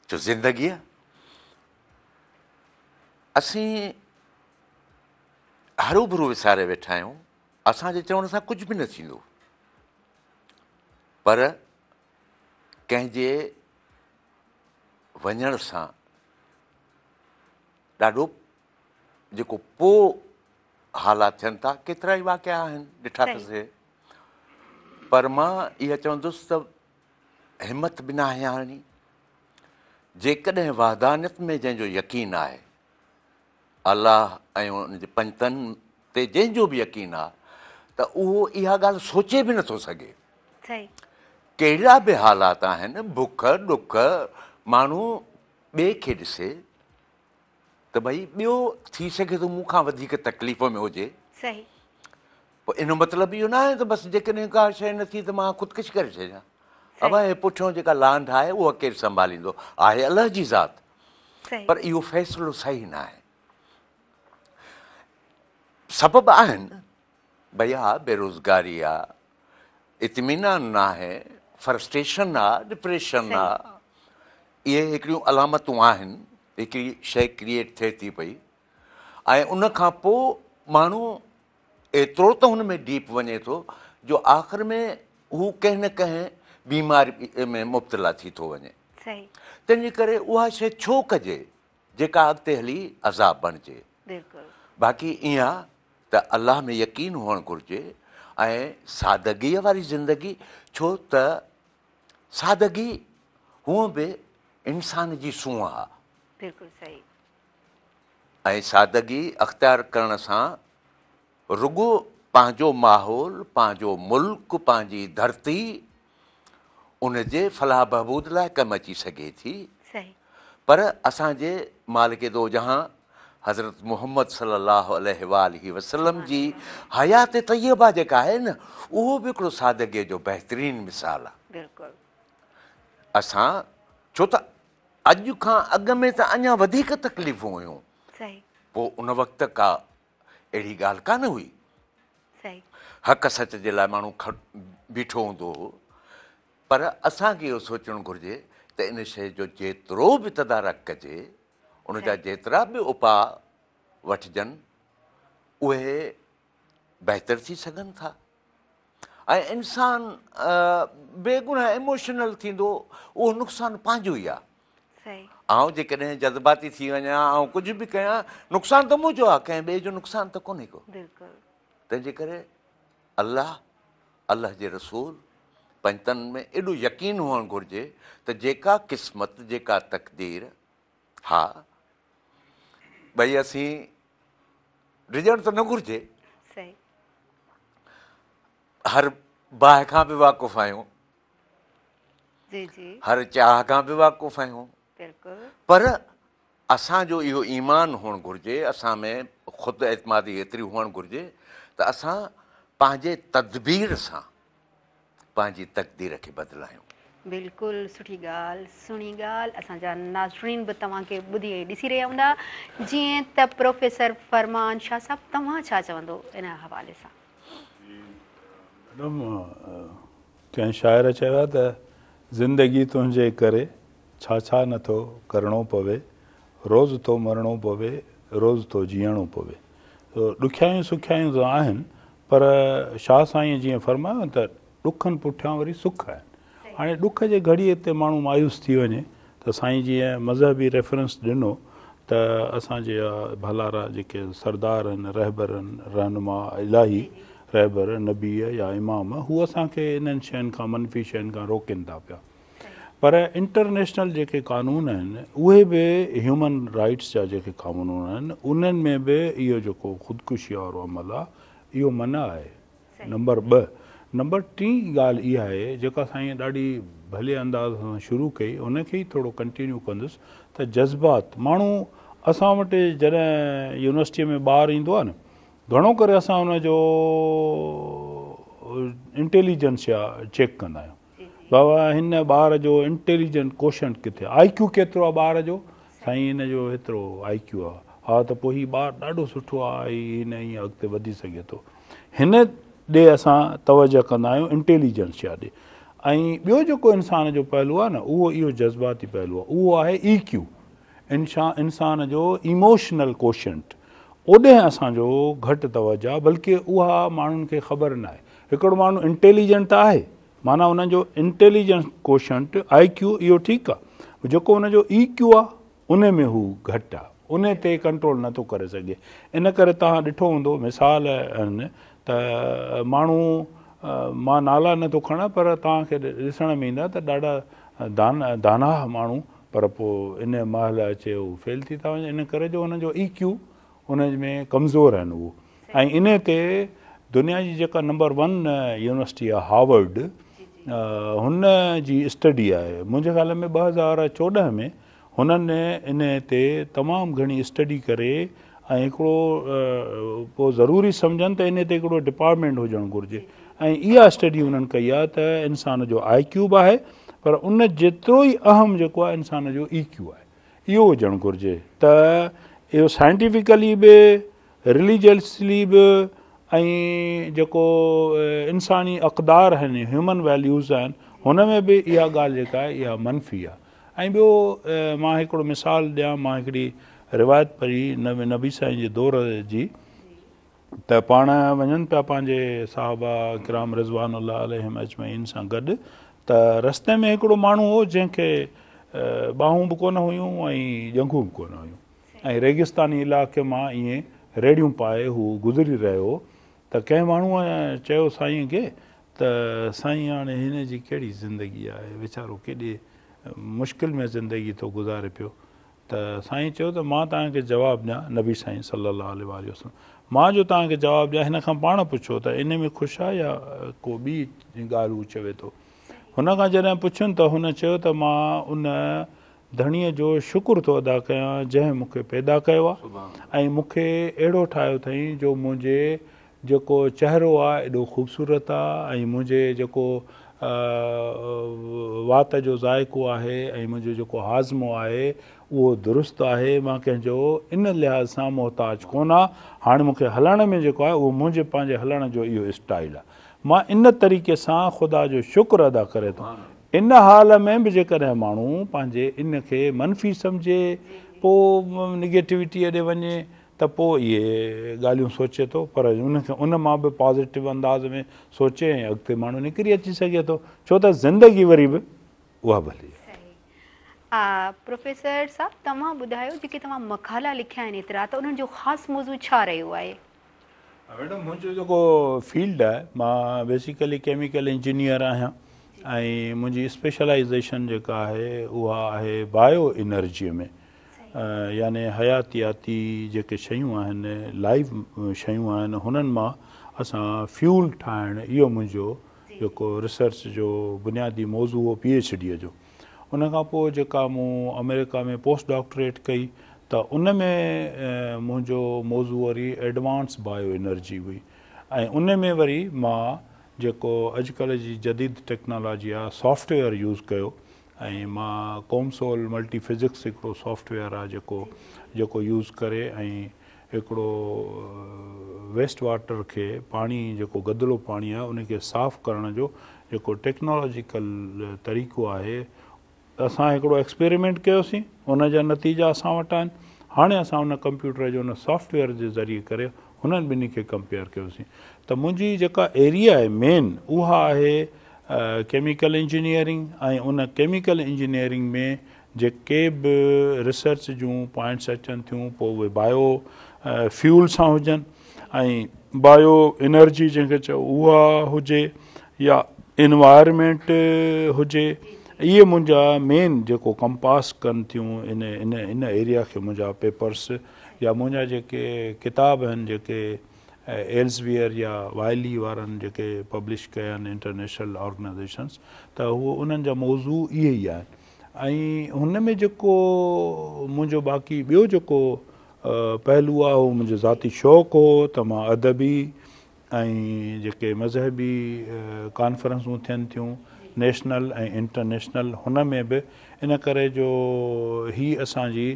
B: جو زندگي آ اسين هروڀرو وساري ويٺا آهيون اسان جي چوڻ سان ڪجهه به نه ٿيندو پر ڪنهن جي وڃڻ سان ڏاڍو جيڪو پو حالات ٿين ٿا ڪيترا ئي واقعا آهن ڏٺا اٿس پر مان اها چوندس ته همت به ناهي هارڻي جيڪڏهن وحدانيت ۾ جنهن جو يقين آهي الله ۽ ان جي پنجتن تي جنهن جو به يقين آهي ته اهو اها ڳالهه سوچي به نٿو سگهي ڪهڙا به حالات آهن بک ڏک ماڻهو ٻئي کي ڏسي ته ڀئي ٻيو ٿي سگهي ٿو مون کان وڌيڪ تڪليف ۾ هجي.
A: صحيح.
B: پوء ان جو مطلب اهو ناهي ته بس جيڪڏهن ڪا شيء نه ٿي ته مان خودڪشي ڪري ڇڏيان. ابا هي پٺيون جيڪا لانڍ آهي اها ڪير سنڀاليندو؟ آهي الله جي ذات.
A: صحيح.
B: پر اهو فيصلو صحيح ناهي. سبب آهن ڀئي ها بيروزگاري آ، اطمينان ناهي، فرسٽريشن آ، ڊپريشن آ، اهي هڪڙيون علامتون آهن، هڪڙي شيء ڪريئيٽ ٿئي ٿي پئي ۽ ان کان پوء ماڻهو ايترو ته هن ۾ ڊيپ وڃي ٿو جو آخر ۾ هو ڪنهن نه ڪنهن بيماري ۾ مبتلا ٿي ٿو وڃي. تنهن جي ڪري اها شيء ڇو ڪجي جيڪا اڳتي هلي عذاب بڻجي. باقي ائين آ ته الله ۾ يقين هئڻ گهرجي ۽ سادگيء واري زندگي ڇو ته سادگي هونء به انسان جي سونهن آ.
A: بلڪل صحيح.
B: ۽ سادگي اختيار ڪرڻ سان رڳو پنهنجو ماحول، پنهنجو ملڪ، پنهنجي ڌرتي ان جي فلاح بهبود لاء ڪم اچي سگهي ٿي پر اسان جي مالڪ دو جهان حضرت محمد صلي الله عليه واٰله وسلم جي حيات طيبه جيڪا آهي نه اهو به هڪڙو سادگي جو بهترين مثال آهي. اسان ڇو ته اڄ کان اڳ ۾ ته اڃا وڌيڪ تڪليفون هيون. پوء ان وقت ڪا اهڙي ڳالهه ڪانه هئي. حق سچ جي لاء ماڻهو بيٺو هوندو هو. پر اسان کي اهو سوچڻ گهرجي ته ان شيء جو جيترو به تدارڪ ڪجي، ان جا جيترا به اپاء وٺجن، اهي بهتر ٿي سگهن ٿا. ۽ انسان بيگناهه ايموشنل ٿيندو اهو نقصان پنهنجو ئي آهي. آئون جيڪڏهن جذباتي ٿي وڃان آئون ڪجهه به ڪيان نقصان ته منهنجو آهي ڪنهن ٻئي جو نقصان ته ڪونهي ڪو. تنهن جي ڪري الله الله جي رسول پنجتن ۾ ايڏو يقين هئڻ گهرجي ته جيڪا قسمت جيڪا تقدير ها ٻئي اسين ڊڄڻ ته نه گهرجي. هر باهه کان به واقف آهيون.
A: جي جي.
B: هر چاهه کان به واقف آهيون. پر اسان جو اهو ايمان هئڻ گهرجي، اسان ۾ خود اعتمادي ايتري هئڻ گهرجي ته اسان پنهنجي تدبير سان پنهنجي تقدير کي بدلايون.
A: بلڪل سٺي ڳالهه سهڻي ڳالهه اسان جا ناظرين به توهان کي ٻڌي ۽ ڏسي رهيا هوندا جيئن ته پروفيسر فرمان شاهه صاحب توهان ڇا چوندو ان حوالي سان.
C: جي ميڊم ڪنهن شاعر چيو آهي ته زندگي تنهنجي ڪري ڇا ڇا نه ٿو ڪرڻو پوي روز ٿو مرڻو پوي روز ٿو جيئڻو پوي ڏکيائيون سکيائيون ته آهن پر شاهه سائينء جيئن فرمايو ته ڏکن پٺيان وري سک آهن. هاڻي ڏک جي گهڙيء تي ماڻهو مايوس ٿي وڃي ته سائين جيئن مذهبي ريفرنس ڏنو ته اسان جي ڀلارا جيڪي سردار آهن، رهبر آهن، رهنما، الاهي رهبر، نبي يا امام، هو اسان کي انهن شين کان منفي شين کان روڪين ٿا پيا. پر انٽرنيشنل جيڪي قانون آهن اهي به هيومن رائيٽس جا جيڪي قانون آهن انهن ۾ به اهو جيڪو خودڪشي وارو عمل آهي اهو منع آهي نمبر ٻه نمبر ٽين ڳالهه اها آهي جيڪا سائين ڏاڍي ڀلي انداز سان شروع ڪئي ان کي ئي ٿورو ڪنٽينيو ڪندس ته جذبات ماڻهو اسان وٽ جڏهن يونيورسٽيء ۾ ٻار ايندو آهي نه گهڻو ڪري اسان ان جو انٽيليجنس يا چيڪ ڪندا آهيون بابا هن ٻار جو انٽيليجنٽ ڪوشنٽ ڪٿي آء ڪيو ڪيترو آ ٻار جو سائين هن جو هيترو آء ڪيو آ ها ته پوء هي ٻار ڏاڍو سٺو آ هي هن ائين اڳتي وڌي سگهي ٿو هن ڏي اسان توجه ڪندا آهيون انٽيليجنس يا ڏي ۽ ٻيو جيڪو انسان جو پهلو آ نه اهو اهو جذباتي پهلو آ اهو آهي اي ڪيو انسان جو ايموشنل ڪوشنٽ اوڏهن اسان جو گهٽ توجه آ بلڪه اها ماڻهن کي خبر ناهي هڪڙو ماڻهو انٽيليجنٽ ته آهي معنيٰ ان جو انٽيليجنس ڪوشنٽ، آء ڪيو، اهو ٺيڪ آ، جيڪو ان جو اي ڪيو آ ان ۾ هو گهٽ آ، ان تي ڪنٽرول نه ٿو ڪري سگهي. ان ڪري توهان ڏٺو هوندو مثال آهن ته ماڻهو مان نالا نه ٿو کڻان پر توهان کي ڏسڻ ۾ ايندا ته ڏاڍا داناهه ماڻهو پر پوء ان مهل اچي هو فيل ٿي ٿا وڃن ان ڪري جو انهن جو اي ڪيو ان ۾ ڪمزور آهن اهو ۽ انهي تي دنيا جي جيڪا نمبر ون يونيورسٽي آهي هاورڊ هن جي اسٽڊي آهي منهنجي خيال ۾ 2014 ۾ هنن انهي تي تمام گهڻي اسٽڊي ڪري ۽ هڪڙو پوء ضروري سمجهن ته انهي تي هڪڙو ڊپارٽمينٽ هجڻ گهرجي ۽ اها اسٽڊي هنن ڪئي آهي ته انسان جو آء ڪيو به آهي پر ان جيترو ئي اهم جيڪو آهي انسان جو اي ڪيو آهي اهو هجڻ گهرجي ته اهو سائنٽيفڪلي به رليجسلي به ۽ جيڪو انساني اقدار آهن هيومن ويليوز آهن هن ۾ به اها ڳالهه جيڪا آهي اها منفي آهي ۽ ٻيو مان هڪڙو مثال ڏيان مان هڪڙي روايت پڙهي نبي سائين جي دور جي ته پاڻ وڃن پيا پنهنجي صحابه ڪرام رضوان الله عليهم اجمعين سان گڏ ته رستي ۾ هڪڙو ماڻهو هو جنهن کي ٻانهون به ڪونه هيون ۽ ڄنگهون به ڪونه هيون ۽ ريگستاني علائقي مان ائين ريڙهيون پائي هو گذري رهيو هو ته ڪنهن ماڻهوء چيو سائين کي ته سائين هاڻي هن جي ڪهڙي زندگي آهي ويچارو ڪيڏي مشڪل ۾ زندگي ٿو گذاري پيو ته سائين چيو ته مان توهان کي جواب ڏيان نبي سائين صلي الله عليه واٰله وسلم مان جو توهان کي جواب ڏيان هن کان پاڻ پڇو ته ان ۾ خوش آهي يا ڪو ٻي ڳالهه هو چوي ٿو هن کان جڏهن پڇيم ته هن چيو ته مان ان ڌڻيء جو شڪر ٿو ادا ڪيان جنهن مون کي پيدا ڪيو آهي ۽ مون کي اهڙو ٺاهيو اٿائين جو منهنجي جيڪو چهرو آهي ايڏو خوبصورت آهي ۽ منهنجي جيڪو وات جو ذائقو آهي ۽ منهنجو جيڪو هاضمو آهي اهو درست آهي مان ڪنهن جو ان لحاظ سان محتاج ڪونه آهيان هاڻي مون کي هلڻ ۾ جيڪو آهي اهو منهنجي پنهنجي هلڻ جو اهو اسٽائيل آهي مان ان طريقي سان خدا جو شڪر ادا ڪري ٿو ان حال ۾ به جيڪڏهن ماڻهو پنهنجي ان کي منفي سمجهي پوء نگيٽوٽيء ڏي وڃي ته پوء اهي ڳالهيون سوچي ٿو پر ان کي ان مان به پازيٽو انداز ۾ سوچي ۽ اڳتي ماڻهو نڪري اچي سگهي ٿو ڇو ته زندگي وري به اها ڀلي آهي.
A: صحيح. پروفيسر صاحب توهان ٻڌايو جيڪي توهان مقالا لکيا آهن ايترا ته انهن جو خاص موضوع ڇا رهيو آهي؟
C: ميڊم منهنجو جيڪو فيلڊ آهي مان بيسيڪلي ڪيميڪل انجنيئر آهيان ۽ منهنجي اسپيشلائيزيشن جيڪا آهي اها آهي بايو انرجي ۾ يعني حياتياتي جيڪي شيون آهن لائيو شيون آهن هنن مان اسان فيول ٺاهڻ اهو منهنجو جيڪو ريسرچ جو بنيادي موضوع هو پي ايڇ ڊي جو ان کان پوء جيڪا مون آمريڪا ۾ پوسٽ ڊاڪٽريٽ ڪئي ته ان ۾ منهنجو موضوع وري ايڊوانس بايو انرجي هئي ۽ ان ۾ وري مان جيڪو اڄڪلهه جي جديد ٽيڪنالاجي آهي سافٽ ويئر يوز ڪيو ۽ مان ڪومسول ملٽي فزڪس هڪڙو سافٽ ويئر آهي جيڪو جيڪو يوز ڪري ۽ هڪڙو ويسٽ واٽر کي پاڻي جيڪو گدلو پاڻي آهي ان کي صاف ڪرڻ جو جيڪو ٽيڪنالاجيڪل طريقو آهي اسان هڪڙو ايڪسپيريمينٽ ڪيوسين ان جا نتيجا اسان وٽ آهن هاڻي اسان ان ڪمپيوٽر جو ان سافٽ ويئر جي ذريعي ڪري هنن ٻنهي کي ڪمپيئر ڪيوسين ته منهنجي جيڪا ايريا آهي مين اها آهي ڪيميڪل انجنيئرنگ ۽ ان ڪيميڪل انجنيئرنگ ۾ جيڪي به ريسرچ جون پوائنٽس اچن ٿيون پوء اهي بايو فيول سان هجن ۽ بايو انرجي جنهن کي چئو اها هجي يا انوائرمينٽ هجي اهي منهنجا مين جيڪو ڪمپاس ڪن ٿيون ان ان ان ايريا کي منهنجا پيپرس يا منهنجا جيڪي ڪتاب آهن جيڪي ايلزويئر يا وائلي وارن جيڪي پبلش ڪيا آهن انٽرنيشنل آرگنائزيشنس ته هو انهن جا موضوع اهي ئي آهن ۽ هن ۾ جيڪو منهنجو باقي ٻيو جيڪو پهلو آهي اهو منهنجو ذاتي شوق هو ته مان ادبي ۽ جيڪي مذهبي ڪانفرنسون ٿين ٿيون نيشنل ۽ انٽرنيشنل هن ۾ به ان ڪري جو هي اسان جي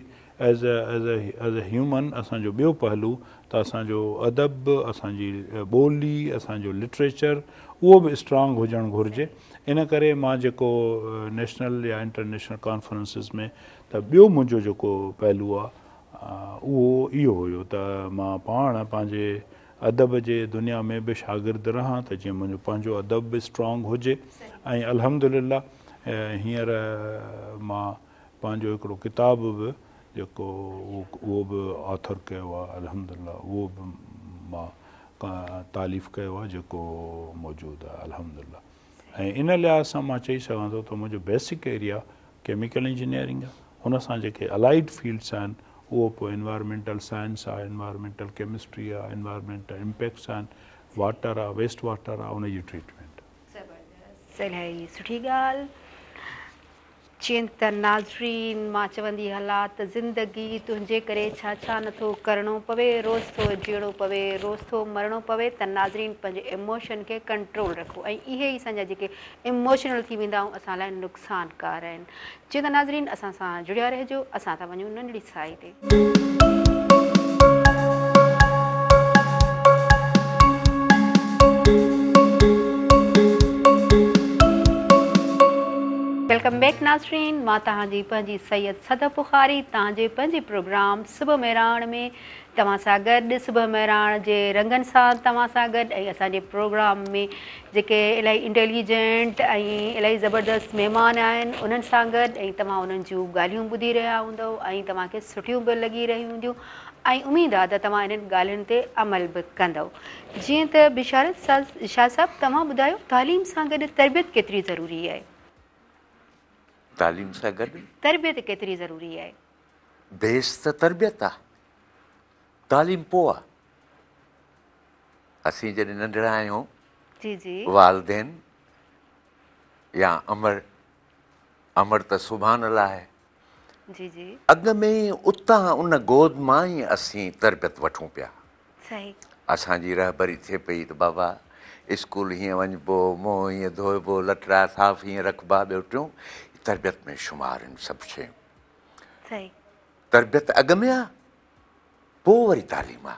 C: as a as a as a human اسان جو ٻيو پهلو ته اسان جو ادب به اسان جي ٻولي اسان جو لٽريچر اهو به اسٽرانگ هجڻ گهرجي ان ڪري مان جيڪو نيشنل يا انٽرنيشنل ڪانفرنسز ۾ ته ٻيو منهنجو جيڪو پهلو آ اهو اهو هيو ته مان پاڻ پنهنجي ادب جي دنيا ۾ به شاگرد رهان ته جيئن منهنجو پنهنجو ادب به اسٽرانگ هجي ۽ الحمدلله هينئر مان پنهنجو هڪڙو ڪتاب به جيڪو اهو به آٿر ڪيو آهي الحمدلله اهو به مان تاليف ڪيو آهي جيڪو موجود آهي الحمدلله ۽ ان لحاظ سان مان چئي سگهان ٿو ته منهنجو بيسڪ ايريا ڪيميڪل انجنيئرنگ آهي ان سان جيڪي الائيڊ فيلڊس آهن اهو پوء انوائرمينٽل سائنس آهي انوائرمينٽل ڪيمسٽري آهي انوائرمينٽل امپيڪٽس آهن واٽر آهي ويسٽ واٽر آهي ان جي ٽريٽمينٽ.
A: زبردست الاهي سٺي ڳالهه. چين ته ناظرين مان چوندي هلان ته زندگي تنهنجي ڪري ڇا ڇا نه ٿو ڪرڻو پوي روز ٿو جيئڻو پوي روز ٿو مرڻو پوي ته ناظرين پنهنجي ايموشن کي ڪنٽرول رکو ۽ اهي ئي اسان جا جيڪي ايموشنل ٿي ويندا آهيون اسان لاء نقصان ڪار آهن چين ته ناظرين اسان سان جڙيا رهجو اسان ٿا وڃون ننڍڙي سائي تي. ناظرين مان توهان جي پنهنجي سيد صدف بخاري توهان جي پنهنجي پروگرام صبح مهراڻ ۾ توهان سان گڏ صبح مهراڻ جي رنگن سان توهان سان گڏ ۽ اسان جي پروگرام ۾ جيڪي الاهي انٽيليجنٽ ۽ الاهي زبردست مهمان آهن انهن سان گڏ ۽ توهان انهن جون ڳالهيون ٻڌي رهيا هوندؤ ۽ توهان کي سٺيون به لڳي رهيون هونديون ۽ اميد آ ته توهان انهن ڳالهين تي عمل به ڪندؤ. جيئن ته بشارت شاهه صاحب توهان ٻڌايو تعليم سان گڏ تربيت ڪيتري ضروري آهي؟
B: تعليم سان گڏ.
A: تربيت ڪيتري ضروري آهي؟
B: بيس ته تربيت آ، تعليم پوء آ. اسين جڏهن ننڍڙا آهيون،
A: جي جي.
B: والدين يا امڙ، امڙ ته سبحان الله آهي،
A: جي جي.
B: اڳ ۾ ئي اتان ان گود مان ئي اسين تربيت وٺون پيا.
A: صحيح.
B: اسان جي رهبري ٿئي پئي ته بابا اسڪول هيئن وڃبو، منهن هيئن ڌوئبو، لٽڙا صاف هيئن رکبا، ٻيو ٽيون تربيت ۾ شمار آهن سڀ شيون.
A: صحيح.
B: تربيت اڳ ۾ آ پوء وري تعليم آ.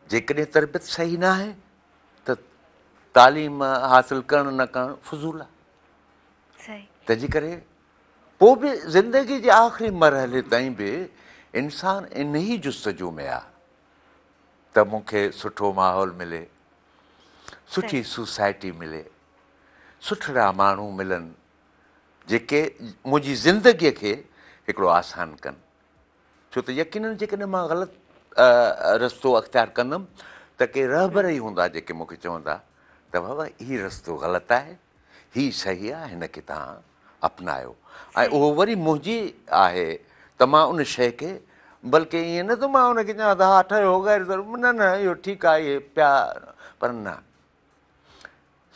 B: جيڪڏهن تربيت صحيح ناهي ته تعليم حاصل ڪرڻ نه ڪرڻ فضول آ.
A: صحيح.
B: تنهنجي ڪري پوء به زندگي جي آخري مرحلي تائين به انسان انهي جستجو ۾ آ ته مون کي سٺو ماحول ملي، سٺي سوسائٽي ملي، سٺڙا ماڻهو ملن جيڪي منهنجي زندگي کي هڪڙو آسان ڪن. ڇو ته يقينن جيڪڏهن مان غلط رستو اختيار ڪندم ته ڪي رهبر ئي هوندا جيڪي مون کي چوندا ته بابا هي رستو غلط آهي، هي صحيح آهي هن کي توهان اپنايو ۽ اهو وري منهنجي آهي ته مان ان شيء کي بلڪه ائين نه ته مان ان کي چوان ته ها ٺهيو غير ضرور نه نه اهو ٺيڪ آهي اهي پيا پر نه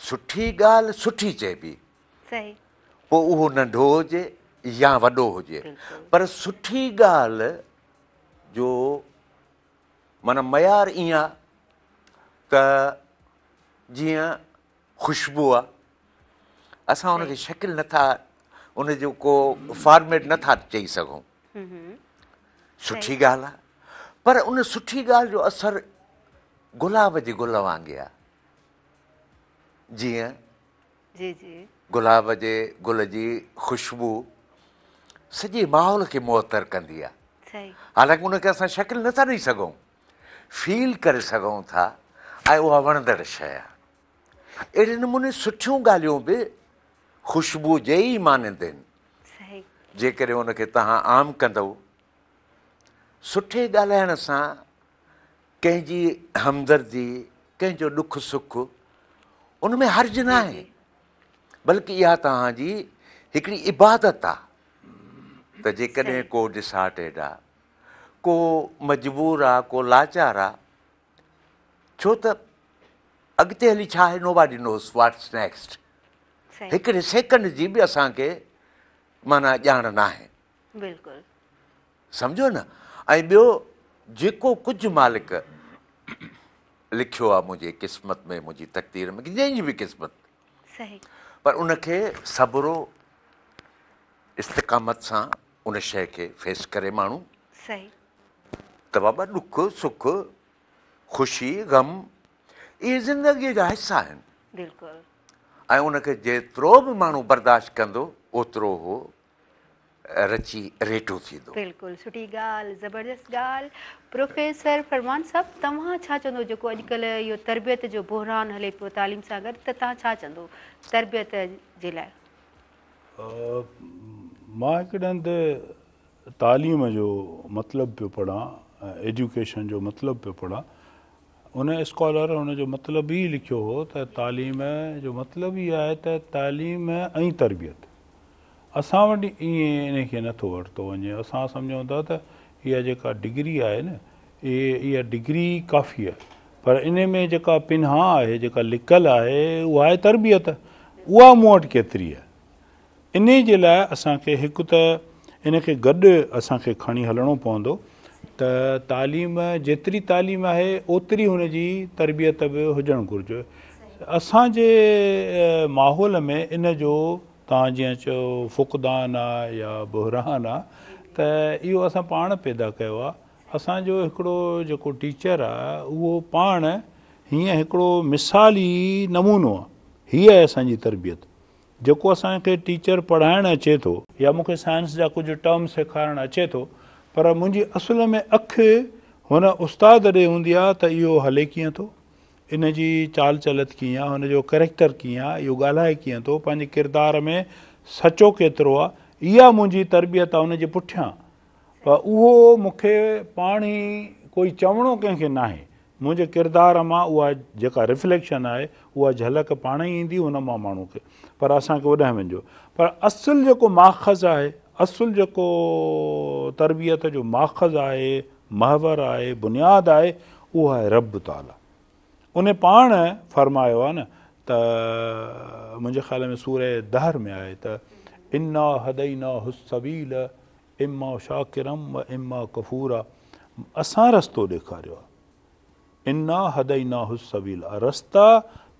B: سٺي ڳالهه سٺي چئبي پوء اهو ننڍو هجي يا وڏو هجي پر سٺي ڳالهه جو معنيٰ معيار ائين آهي ته جيئن خوشبو آ اسان ان کي شڪل نٿا ان جو ڪو فارميٽ نٿا چئي سگهون سٺي ڳالهه آ پر ان سٺي ڳالهه جو اثر گلاب جي گل وانگي آ جيئن
A: جي جي
B: گلاب جي گل جي خوشبو سڄي ماحول کي معطر ڪندي آ حالانڪه ان کي اسان شڪل نٿا ڏئي سگهون فيل ڪري سگهون ٿا ۽ اها وڻندڙ شيء آهي. اهڙي نموني سٺيون ڳالهيون به خوشبو جي ئي مانند آهن. جيڪڏهن ان کي توهان عام ڪندؤ، سٺي ڳالهائڻ سان ڪنهن جي همدردي، ڪنهن جو ڏک سک، ان ۾ حرج ناهي، بلڪه اها توهان جي هڪڙي عبادت آهي ته جيڪڏهن ڪو ڊسهارٽيڊ آهي، ڪو مجبور آ ڪو لاچار آ ڇو ته اڳتي هلي ڇا آهي نو باڊي نوز واٽس نيڪسٽ هڪڙي سيڪنڊ جي به اسان کي معنيٰ ڄاڻ ناهي
A: بلڪل
B: سمجهو نه ۽ ٻيو جيڪو ڪجهه مالڪ لکيو آ منهنجي قسمت ۾ منهنجي تقدير ۾ جنهن جي به قسمت
A: صحيح
B: پر ان کي صبر و استقامت سان ان شيء کي فيس ڪري ماڻهو.
A: صحيح.
B: ته بابا ڏک سک، خوشي غم اهي زندگيء جا حصا آهن.
A: بلڪل.
B: ۽ ان کي جيترو به ماڻهو برداشت ڪندو اوترو هو رچي ريٽو ٿيندو.
A: بلڪل سٺي ڳالهه زبردست ڳالهه پروفيسر فرمان صاحب توهان ڇا چوندو جيڪو اڄڪلهه اهو تربيت جو بحران هلي پيو تعليم سان گڏ ته توهان ڇا چوندو تربيت جي لاء.
C: مان هڪڙي هنڌ تعليم جو مطلب پيو پڙهان، ايجوڪيشن جو مطلب پيو پڙهان، ان اسڪالر ان جو مطلب ئي لکيو هو ته تعليم جو مطلب ئي آهي ته تعليم ۽ تربيت. اسان وٽ ائين ان کي نٿو ورتو وڃي، اسان سمجهون ٿا ته اها جيڪا ڊگري آهي نه اها ڊگري ڪافي آهي پر ان ۾ جيڪا پنهان آهي، جيڪا لڪل آهي، اها آهي تربيت. اها مون وٽ ڪيتري آهي؟ انهي جي لاء اسان کي هڪ ته ان کي گڏ اسان کي کڻي هلڻو پوندو ته تعليم جيتري تعليم آهي اوتري هن جي تربيت به هجڻ گهرجي. اسان جي ماحول ۾ ان جو توهان جيئن چيو فقدان آ يا بحران آ ته اهو اسان پاڻ پيدا ڪيو آ. اسان جو هڪڙو جيڪو ٽيچر آ اهو پاڻ هيئن هڪڙو مثالي نمونو آ. هي آهي اسان جي تربيت. جيڪو اسان کي ٽيچر پڙهائڻ اچي ٿو يا مون کي سائنس جا ڪجهه ٽرم سيکارڻ اچي ٿو پر منهنجي اصل ۾ اک هن استاد ڏي هوندي آهي ته اهو هلي ڪيئن ٿو، ان جي چال چلت ڪيئن آهي، هن جو ڪريڪٽر ڪيئن آهي، اهو ڳالهائي ڪيئن ٿو، پنهنجي ڪردار ۾ سچو ڪيترو آهي، اها منهنجي تربيت آهي ان جي پٺيان. پر اهو مون کي پاڻ ئي ڪوئي چوڻو ڪنهن کي ناهي، منهنجي ڪردار مان اها جيڪا رفليڪشن آهي اها جهلڪ پاڻ ئي ايندي ان مان ماڻهو کي پر اسان کي اوڏانهن وڃجو پر اصل جيڪو ماخذ آهي اصل جيڪو تربيت جو ماخذ آهي محور آهي بنياد آهي اهو آهي رب تعاليٰ ان پاڻ فرمايو آهي نه ته منهنجي خيال ۾ سوره دهر ۾ آهي ته انا هديناه السبيل اما شاڪرا و اما ڪفورا اسان رستو ڏيکاريو آهي. انا هديناه السبيل رستا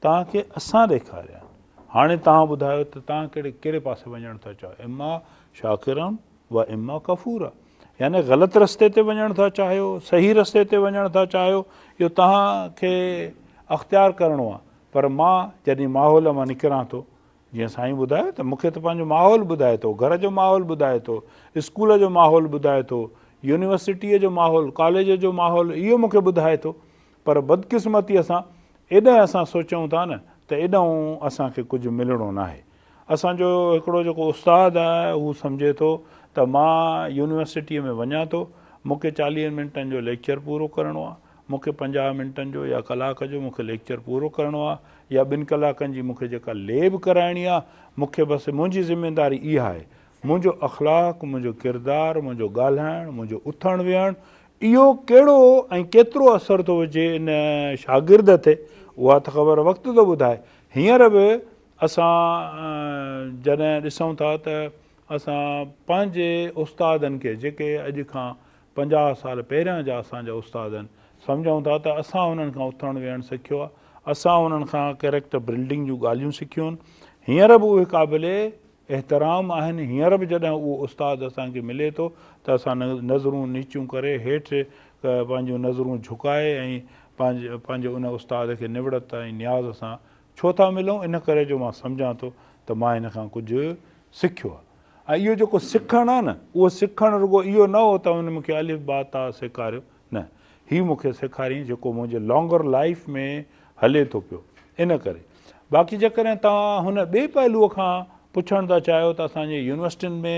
C: توهان کي اسان ڏيکاريا آهن. هاڻي توهان ٻڌايو ته توهان ڪهڙي ڪهڙي پاسي وڃڻ ٿا چاهيو اما شاڪرا و اما ڪفورا يعني غلط رستي تي وڃڻ ٿا چاهيو صحيح رستي تي وڃڻ ٿا چاهيو اهو توهان کي اختيار ڪرڻو آهي پر مان جڏهن ماحول مان نڪران ٿو جيئن سائين ٻڌايو ته مون کي ته پنهنجو ماحول ٻڌائي ٿو، گهر جو ماحول ٻڌائي ٿو، اسڪول جو ماحول ٻڌائي ٿو، يونيورسٽيء جو ماحول، ڪاليج جو ماحول اهو مون کي ٻڌائي ٿو پر بدقسمتيء سان ايڏانهن اسان سوچون ٿا نه ته ايڏانهن اسان کي ڪجهه ملڻو ناهي. اسان جو هڪڙو جيڪو استاد آهي هو سمجهي ٿو ته مان يونيورسٽيء ۾ وڃان ٿو، مون کي چاليهن منٽن جو ليڪچر پورو ڪرڻو آهي، مون کي 50 منٽن جو يا ڪلاڪ جو مون کي ليڪچر پورو ڪرڻو آ يا ٻن ڪلاڪن جي مون کي جيڪا ليب ڪرائڻي آ مون کي بس منهنجي ذميداري اها آهي منهنجو اخلاق منهنجو ڪردار منهنجو ڳالهائڻ منهنجو اٿڻ ويهڻ اهو ڪهڙو ۽ ڪيترو اثر ٿو وجهي ان شاگرد تي اها ته خبر وقت ٿو ٻڌائي هينئر به اسان جڏهن ڏسون ٿا ته اسان پنهنجي استادن کي جيڪي اڄ کان 50 سال پهريان جا اسان جا استاد آهن، سمجهون ٿا ته اسان انهن کان اٿڻ ويهڻ سکيو آهي، اسان انهن کان ڪيريڪٽر بلڊنگ جون ڳالهيون سکيون آهن، هينئر به اهي قابل احترام آهن، هينئر به جڏهن اهو استاد اسان کي ملي ٿو ته اسان نظرون نيچيون ڪري هيٺ پنهنجون نظرون جهڪائي ۽ پنهنجي ان استاد کي نوڙت ۽ نياز سان ڇو ٿا ملون، ان ڪري جو مان سمجهان ٿو ته مان هن کان ڪجهه سکيو آهي. ۽ اهو جيڪو سکڻ آهي نه، اهو سکڻ رڳو اهو نه هو ته هن مون کي الف با تا سيکاريو، نه، هي مون کي سيکاريائين جيڪو منهنجي لانگر لائيف ۾ هلي ٿو پيو. ان ڪري. باقي جيڪڏهن توهان هن ٻئي پهلوء کان پڇڻ ٿا چاهيو ته اسان جي يونيورسٽين ۾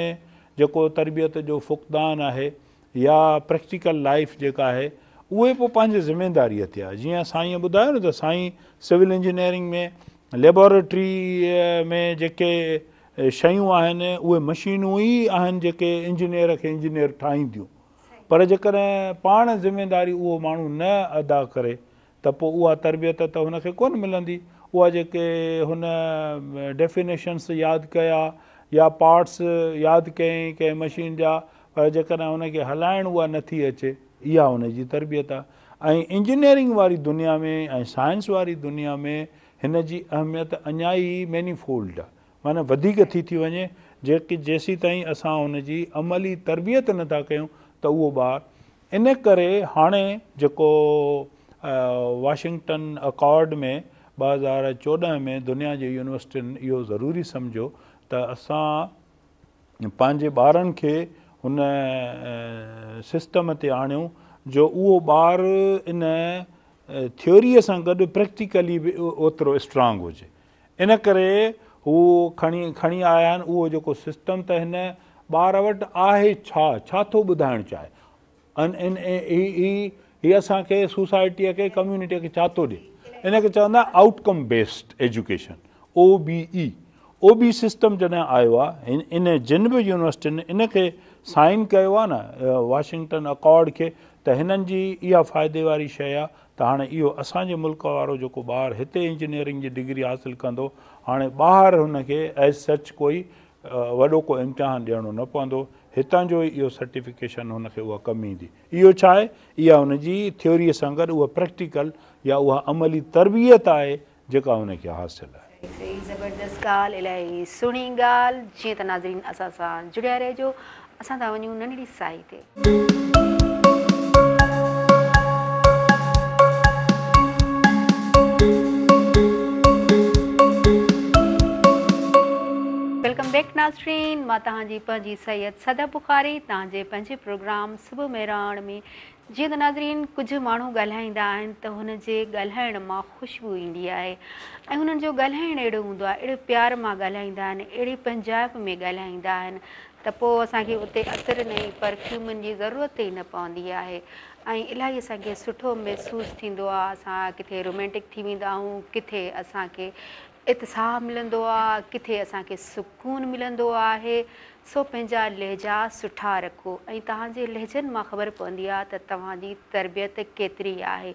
C: جيڪو تربيت جو فقدان آهي يا پريڪٽيڪل لائيف جيڪا آهي، اهي پوء پنهنجي ذميداريء تي آهي. جيئن سائينء ٻڌايو نه ته سائين سول انجنيئرنگ ۾ ليبارٽريء ۾ جيڪي شيون آهن اهي مشينون ئي آهن جيڪي انجنيئر کي انجنيئر ٺاهينديون پر جيڪڏهن پاڻ ذميداري اهو ماڻهو نه ادا ڪري ته پوء اها تربيت ته هن کي ڪونه ملندي اها جيڪي هن ڊيفينيشنس ياد ڪيا يا پارٽس ياد ڪيائين ڪنهن مشين جا پر جيڪڏهن هن کي هلائڻ اها نٿي اچي اها هن جي تربيت آهي ۽ انجنيئرنگ واري دنيا ۾ ۽ سائنس واري دنيا ۾ هن جي اهميت اڃا ئي ميني فولڊ آهي معنيٰ وڌيڪ ٿي ٿي وڃي، جيڪي جيسيتائين اسان ان جي عملي تربيت نه ٿا ڪيون ته اهو ٻار ان ڪري هاڻي جيڪو واشنگٽن اڪارڊ ۾ 2014 ۾ دنيا جي يونيورسٽين اهو ضروري سمجهيو ته اسان پنهنجي ٻارن کي هن سسٽم تي آڻيون جو اهو ٻار ان ٿيوريء سان گڏ پريڪٽيڪلي به اوترو اسٽرانگ هجي ان ڪري هو کڻي کڻي آيا آهن اهو جيڪو سسٽم ته هن ٻار وٽ آهي ڇا ڇا ٿو ٻڌائڻ چاهي ان ان هي هي هي اسان کي سوسائٽيء کي ڪميونٽيء کي ڇا ٿو ڏي ان کي چوندا آهن outcome based education O B E O B system جڏهن آيو آهي ان جن به يونيورسٽين ان کي سائن ڪيو آهي نه واشنگٽن اڪارڊ کي ته هنن جي اها فائدي واري شيء آهي ته هاڻي اهو اسان جي ملڪ وارو جيڪو ٻار هتي انجنيئرنگ جي ڊگري حاصل ڪندو هاڻي ٻاهر هن کي ايز سچ ڪوئي وڏو ڪو امتحان ڏيڻو نه پوندو هتان جو ئي اهو سرٽيفڪيشن هن کي اها ڪم ايندي اهو ڇا آهي اها هن جي ٿيوريء سان گڏ اها پريڪٽيڪل يا اها عملي تربيت آهي جيڪا هن کي حاصل آهي.
A: صحيح زبردست ڳالهه الاهي سهڻي ڳالهه جيئن ته ناظرين اسان سان جڙيا رهجو اسان ٿا وڃون ننڍڙي ساهي تي. ناظرين مان توهان جي پنهنجي سيد صدف بخاري توهان جي پنهنجي پروگرام صبح مهراڻ ۾ جيئن ته ناظرين ڪجهه ماڻهو ڳالهائيندا آهن ته هن جي ڳالهائڻ مان خوشبو ايندي آهي ۽ هنن جو ڳالهائڻ اهڙو هوندو آهي اهڙي پيار مان ڳالهائيندا آهن اهڙي پنهنجائپ ۾ ڳالهائيندا آهن ته پوء اسان کي اتي عطرن ۽ پرفيومن جي ضرورت ئي نه پوندي آهي ۽ الاهي اسان کي سٺو محسوس ٿيندو آهي اسان ڪٿي رومينٽڪ ٿي ويندا آهيون ڪٿي اسان کي اتساهه ملندو آ، ڪٿي اسان کي سڪون ملندو آهي، سو پنهنجا لهجا سٺا رکو ۽ توهان جي لهجن مان خبر پوندي آ ته توهان جي تربيت ڪيتري آهي.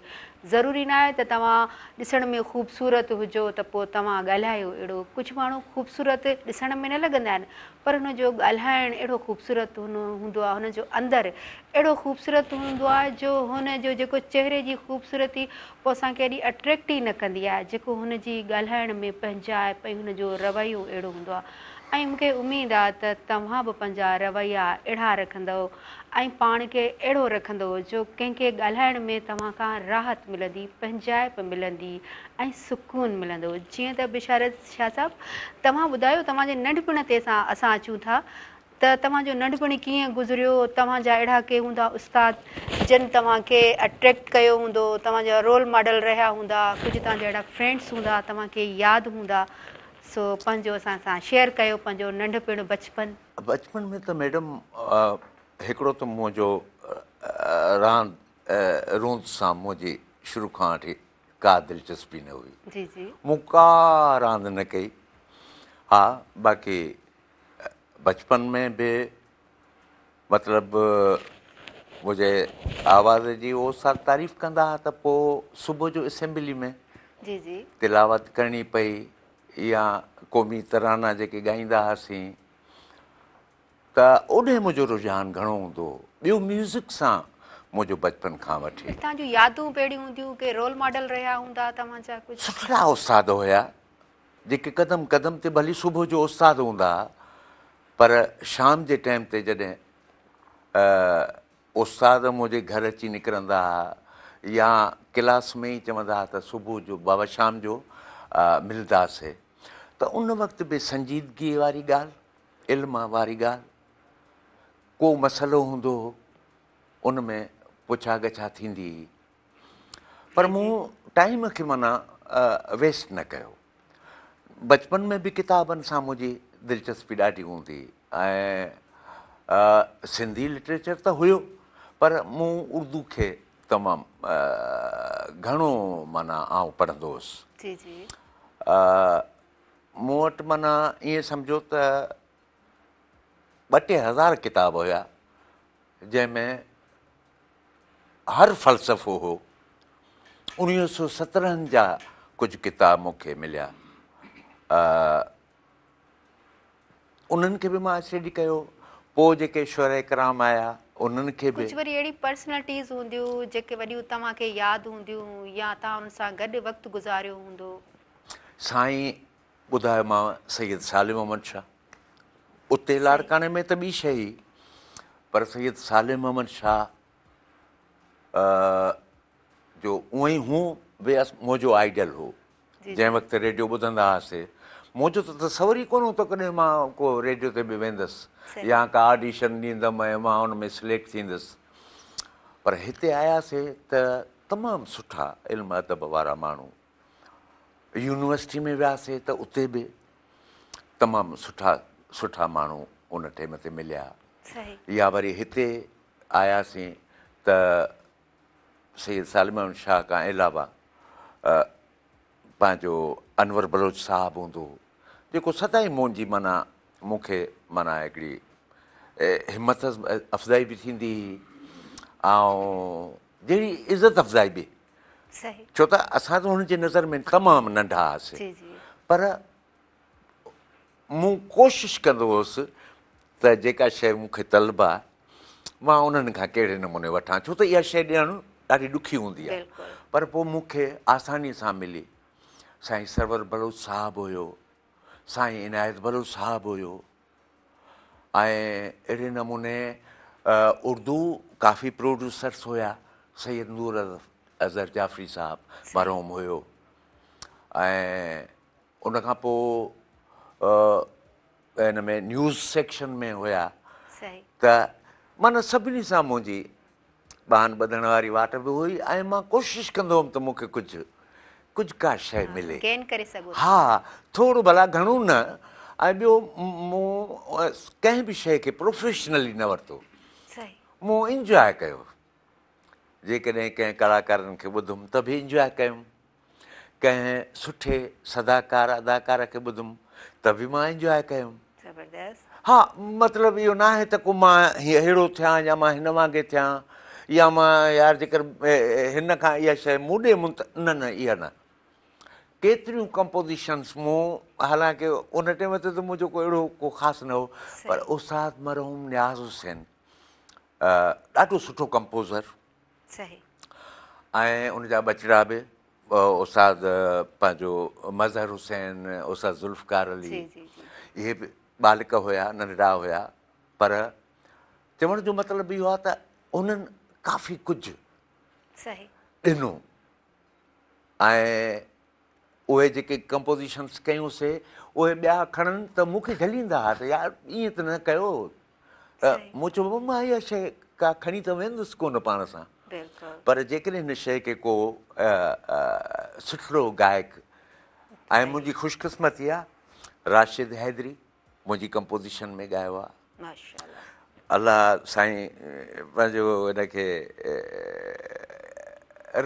A: ضروري ناهي ته توهان ڏسڻ ۾ خوبصورت هجو ته پوء توهان ڳالهايو اهڙو. ڪجهه ماڻهو خوبصورت ڏسڻ ۾ نه لڳندا آهن پر هن جو ڳالهائڻ اهڙو خوبصورت هوندو آهي، هن جو اندر اهڙو خوبصورت هوندو آهي جو هن جو جيڪو چهري جي خوبصورتي پوء اسان کي ايڏي اٽريڪٽ ئي نه ڪندي آهي جيڪو هن جي ڳالهائڻ ۾ پنهنجائپ ۽ هن جو رويو اهڙو هوندو آهي ۽ مون کي اميد آهي ته توهان به پنهنجا رويا اهڙا رکندؤ ۽ پاڻ کي اهڙو رکندؤ جو ڪنهن کي ڳالهائڻ ۾ توهان کان راحت ملندي، پنهنجائپ ملندي ۽ سڪون ملندو. جيئن ته بشارت شاهه صاحب توهان ٻڌايو توهان جي ننڍپڻ تي اسان اچون ٿا ته توهان جو ننڍپڻ ڪيئن گذريو توهان جا اهڙا ڪي هوندا استاد جن توهان کي اٽريڪٽ ڪيو هوندو توهان جا رول ماڊل رهيا هوندا ڪجهه توهان جا اهڙا فرينڊس هوندا توهان کي ياد هوندا سو پنهنجو اسان سان شيئر ڪيو پنهنجو ننڍپڻ بچپن.
B: بچپن ۾ ته ميڊم هڪڙو ته منهنجو راند روند سان منهنجي شروع کان وٺي ڪا دلچسپي نه هئي.
A: جي جي.
B: مون ڪا راند نه ڪئي. ها باقي بچپن ۾ به مطلب منهنجي آواز جي اهو استاد تعريف ڪندا ها ته پوء صبح جو اسيمبلي ۾
A: جي جي.
B: تلاوت ڪرڻي پئي يا قومي ترانا جيڪي ڳائيندا هئاسين ته اوڏهين منهنجو رجحان گهڻو هوندو هو. ٻيو ميوزڪ سان منهنجو بچپن کان وٺي.
A: توهان جون يادون به اهڙيون هونديون ڪي رول ماڊل رهيا هوندا توهان جا ڪجهه.
B: سٺڙا استاد هيا جيڪي قدم قدم تي ڀلي صبح جو استاد هوندا ها پر شام جي ٽائيم تي جڏهن استاد منهنجي گهر اچي نڪرندا ها يا ڪلاس ۾ ئي چوندا ها ته صبح جو بابا شام جو ملداسي ته ان وقت به سنجيدگي واري ڳالهه علم واري ڳالهه، ڪو مسئلو هوندو هو ان ۾ پڇا ڳڇا ٿيندي هئي پر مون ٽائيم کي معنيٰ ويسٽ نه ڪيو. بچپن ۾ به ڪتابن سان منهنجي دلچسپي ڏاڍي هوندي هئي ۽ سنڌي لٽريچر ته هيو پر مون اردو کي تمام گهڻو معنيٰ آئون پڙهندو هوس.
A: جي جي.
B: مون وٽ معنيٰ ائين سمجهو ته ٻه ٽي هزار ڪتاب هيا جنهن ۾ هر فلسفو هو. 1917 جا ڪجهه ڪتاب مون کي مليا. انهن کي به مان اسٽڊي ڪيو. پوء جيڪي شعراء ڪرام آيا انهن کي به.
A: ڪجهه وري اهڙي پرسنلٽيز هونديون جيڪي وڏيون توهان کي ياد هونديون يا توهان انهن سان گڏ وقت گذاريو هوندو.
B: سائين ٻڌايومانو سيد صالح محمد شاهه اتي لاڙڪاڻي ۾ ته ٻي شيء هئي پر سيد صالح محمد شاهه جو اونئن ئي هون به منهنجو آئيڊل هو جنهن وقت ريڊيو ٻڌندا هئاسي منهنجو ته تصور ئي ڪونه هو ته ڪڏهن مان ڪو ريڊيو تي به ويندس يا ڪا آڊيشن ڏيندم ۽ مان ان ۾ سليڪٽ ٿيندس پر هتي آياسي ته تمام سٺا علم ادب وارا ماڻهو يونيورسٽي ۾ وياسي ته اتي به تمام سٺا سٺا ماڻهو ان ٽيم تي مليا يا وري هتي آياسين ته سيد صالح محمد شاهه کان علاوه پنهنجو انور بلوچ صاحب هوندو هو جيڪو سدائين منهنجي معنيٰ مون کي معنيٰ هڪڙي همت افزائي به ٿيندي هئي ۽ جهڙي عزت افزائي به ڇو ته اسان ته هن جي نظر ۾ تمام ننڍا هئاسين پر مون ڪوشش ڪندو هوس ته جيڪا شيء مون کي طلب آهي مان انهن کان ڪهڙي نموني وٺان ڇو ته اها شيء ڏيڻ ڏاڍي ڏکي هوندي آهي پر پوء مون کي آساني سان ملي سائين سرور بلوچ صاحب هيو سائين عنايت بلوچ صاحب هيو ۽ اهڙي نموني اردو ڪافي پروڊيوسرس هيا سيد نور اظهر جعفري صاحب مرحوم هيو ۽ ان کان پوء ان ۾ نيوز سيڪشن ۾ هيا ته معنيٰ سڀني سان منهنجي ٻانهن ٻڌڻ واري واٽ به هئي ۽ مان ڪوشش ڪندو هوم ته مون کي ڪجهه ڪجهه ڪا شيء ملي.
A: گين ڪري سگهو
B: ٿا. ها ٿورو ڀلا گهڻو نه ۽ ٻيو مون ڪنهن به شيء کي پروفيشنلي نه ورتو. مون انجواء ڪيو. جيڪڏهن ڪنهن ڪلاڪارن کي ٻڌم ته به انجواء ڪيم. ڪنهن سٺي صداڪار اداڪار کي ٻڌم ته به مان انجواء ڪيم.
A: زبردست.
B: ها مطلب اهو ناهي ته ڪو مان ههڙو ٿيان يا مان هن وانگي ٿيان يا مان يار جيڪر هن کان اها شيء مون ڏي منت نه نه اها نه. ڪيتريون ڪمپوزيشنس مون حالانڪه ان ٽيم تي ته منهنجو ڪو اهڙو ڪو خاص نه هو پر استاد مرحوم نياز حسين ڏاڍو سٺو ڪمپوزر
A: صحيح.
B: ۽ ان جا ٻچڙا به استاد پنهنجو مظهر حسين، استاد ذوالفقار علي اهي به ٻالڪ هيا، ننڍڙا هيا پر چوڻ جو مطلب اهو آهي ته انهن ڪافي ڪجهه ڏنو ۽ اهي جيڪي ڪمپوزيشنس ڪيون سي اهي ٻيا کڻن ته مون کي جهليندا هئا ته يار ائين ته نه ڪيو ته مون چيو بابا مان اها شيء ڪا کڻي ته ويندس ڪونه پاڻ سان پر جيڪڏهن هن شيء کي ڪو سٺڙو گائڪ ۽ منهنجي خوش قسمتي آ راشد حيدري منهنجي ڪمپوزيشن ۾ ڳايو آ الله سائين پنهنجو هن کي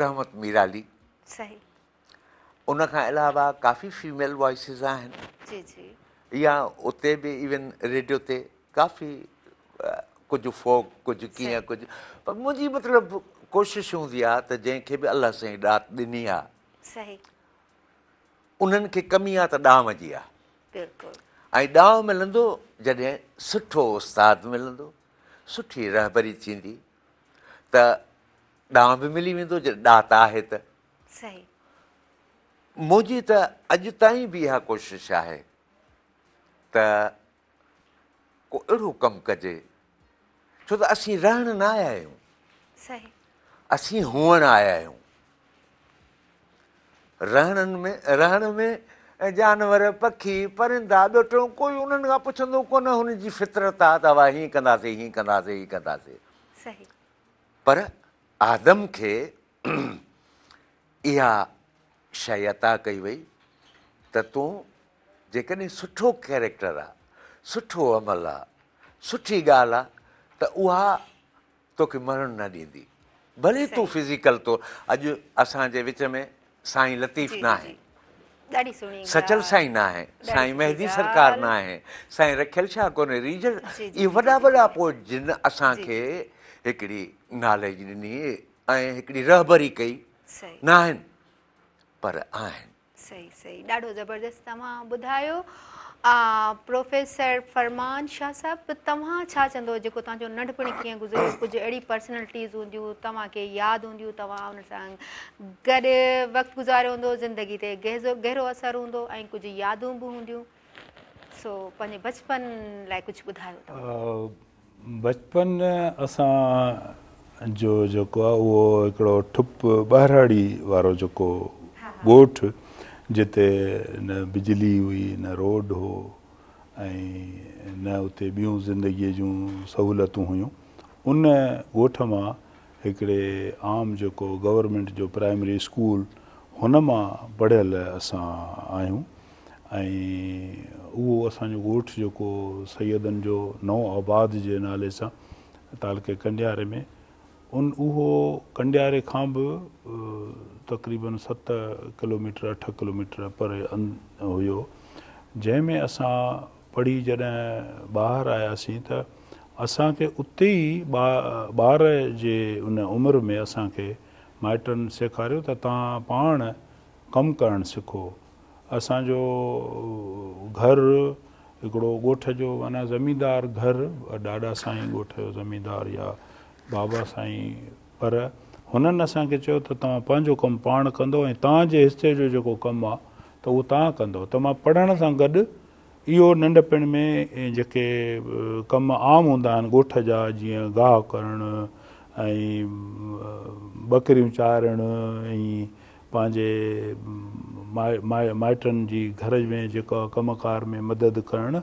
B: رحمت ميرالي ان کان علاوه ڪافي فيميل وائسز آهن
A: جي جي
B: يا اتي به ايون ريڊيو تي ڪافي ڪجهه فوڪ ڪجهه ڪيئن ڪجهه پر منهنجي مطلب ڪوشش هوندي آ ته جنهن کي به الله سائين ڏات ڏني آ
A: صحيح
B: انهن کي ڪمي آ ته ڏانء جي آ
A: بلڪل
B: ۽ ڏانء ملندو جڏهن سٺو استاد ملندو سٺي رهبري ٿيندي ته ڏانء به ملي ويندو جڏهن ڏات آهي ته
A: صحيح.
B: منهنجي ته اڄ تائين به اها ڪوشش آهي ته ڪو اهڙو ڪم ڪجي ڇو ته اسين رهڻ نه آيا آهيون.
A: صحيح.
B: اسين هئڻ آيا آهيون. رهڻ ۾ رهڻ ۾ جانور، پکي، پرندا ٻيو ٽيون ڪوئي انهن کان پڇندو ڪونه هن جي فطرت آ ته هيئن ڪنداسين هيئن ڪنداسين هيئن ڪنداسين.
A: صحيح.
B: پر آدم کي اها شيء عطا ڪئي وئي ته تون جيڪڏهن سٺو ڪيريڪٽر آ، سٺو عمل آ، سٺي ڳالهه آ ته اها توکي مرڻ نه ڏيندي. ڀلي تون فزيڪل طور اڄ اسان جي وچ ۾ سائين لطيف ناهي، سچل سائين ناهي، سائين مهدي سرڪار ناهي، سائين رکيل شاهه ڪونهي، ريجل اهي وڏا وڏا پوء جن اسان کي هڪڙي ناليج ڏني ۽ هڪڙي رهبري ڪئي ناهن پر آهن.
A: صحيح صحيح ڏاڍو زبردست توهان ٻڌايو پروفيسر فرمان شاهه صاحب توهان ڇا چوندو جيڪو توهان جو ننڍپڻ ڪيئن گذريو ڪجهه اهڙي پرسنلٽيز هونديون توهان کي ياد هونديون توهان انهن سان گڏ وقت گذاريو هوندو زندگي تي گهرو اثر هوندو ۽ ڪجهه يادون به هونديون سو پنهنجي بچپن لاء ڪجهه ٻڌايو
C: توهان. بچپن اسان جو جيڪو آهي اهو هڪڙو ٺپ ٻهراڙي وارو جيڪو ڳوٺ جتي نه بجلي هئي نه روڊ هو ۽ نه اتي ٻيون زندگيء جون سهولتون هيون ان ڳوٺ مان هڪڙي عام جيڪو گورنمينٽ جو پرائمري اسڪول هن مان پڙهيل اسان آهيون ۽ اهو اسان جو ڳوٺ جيڪو سيدن جو نئون آباد جي نالي سان تعلقي ڪنڊياري ۾ ان اهو ڪنڊياري کان به تقريبن ست ڪلوميٽر اٺ ڪلوميٽر پري هيو جنهن ۾ اسان پڙهي جڏهن ٻاهر آياسين ته اسان کي اتي ئي ٻار جي ان عمر ۾ اسان کي مائٽن سيکاريو ته توهان پاڻ ڪم ڪرڻ سکو. اسان جو گهر هڪڙو ڳوٺ جو معنيٰ زميندار گهر، ڏاڏا سائين ڳوٺ جو زميندار يا بابا سائين پر هنن اسان کي چيو ته توهان پنهنجو ڪم پاڻ ڪندو ۽ توهان جي حصي جو جيڪو ڪم آ ته اهو توهان ڪندو ته مان پڙهڻ سان گڏ اهو ننڍپڻ ۾ جيڪي ڪم عام هوندا آهن ڳوٺ جا جيئن گاهه ڪرڻ ۽ ٻڪريون چارڻ ۽ پنهنجي مائٽن جي گهر ۾ جيڪا ڪم ڪار ۾ مدد ڪرڻ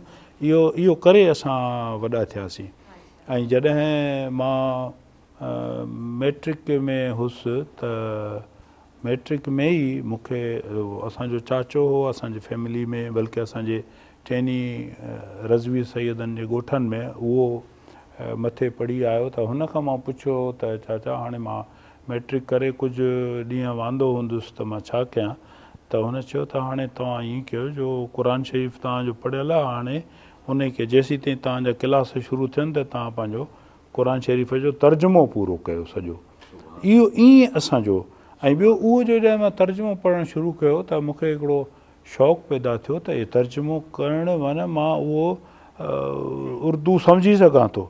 C: اهو اهو ڪري اسان وڏا ٿياسين ۽ جڏهن مان مئٽرڪ ۾ هوس ته مئٽرڪ ۾ ئي مون کي اسان جو چاچو هو اسان جي فيملي ۾ بلڪه اسان جي چئني رضوي سيدن جي ڳوٺن ۾ اهو مٿي پڙهي آيو ته هن کان مان پڇيو ته چاچا هاڻي مان مئٽرڪ ڪري ڪجهه ڏينهن واندو هوندس ته مان ڇا ڪيان ته هن چيو ته هاڻي توهان ائين ڪيو جو قرآن شريف توهان جو پڙهيل آهي هاڻي انهي کي جيسيتائين توهان جا ڪلاس شروع ٿين ته توهان پنهنجو قرآن شريف جو ترجمو پورو ڪيو سڄو اهو ائين اسان جو ۽ ٻيو اهو جو جڏهن مان ترجمو پڙهڻ شروع ڪيو ته مون کي هڪڙو شوق پيدا ٿيو ته اهي ترجمو ڪرڻ معنيٰ مان اهو اردو سمجهي سگهان ٿو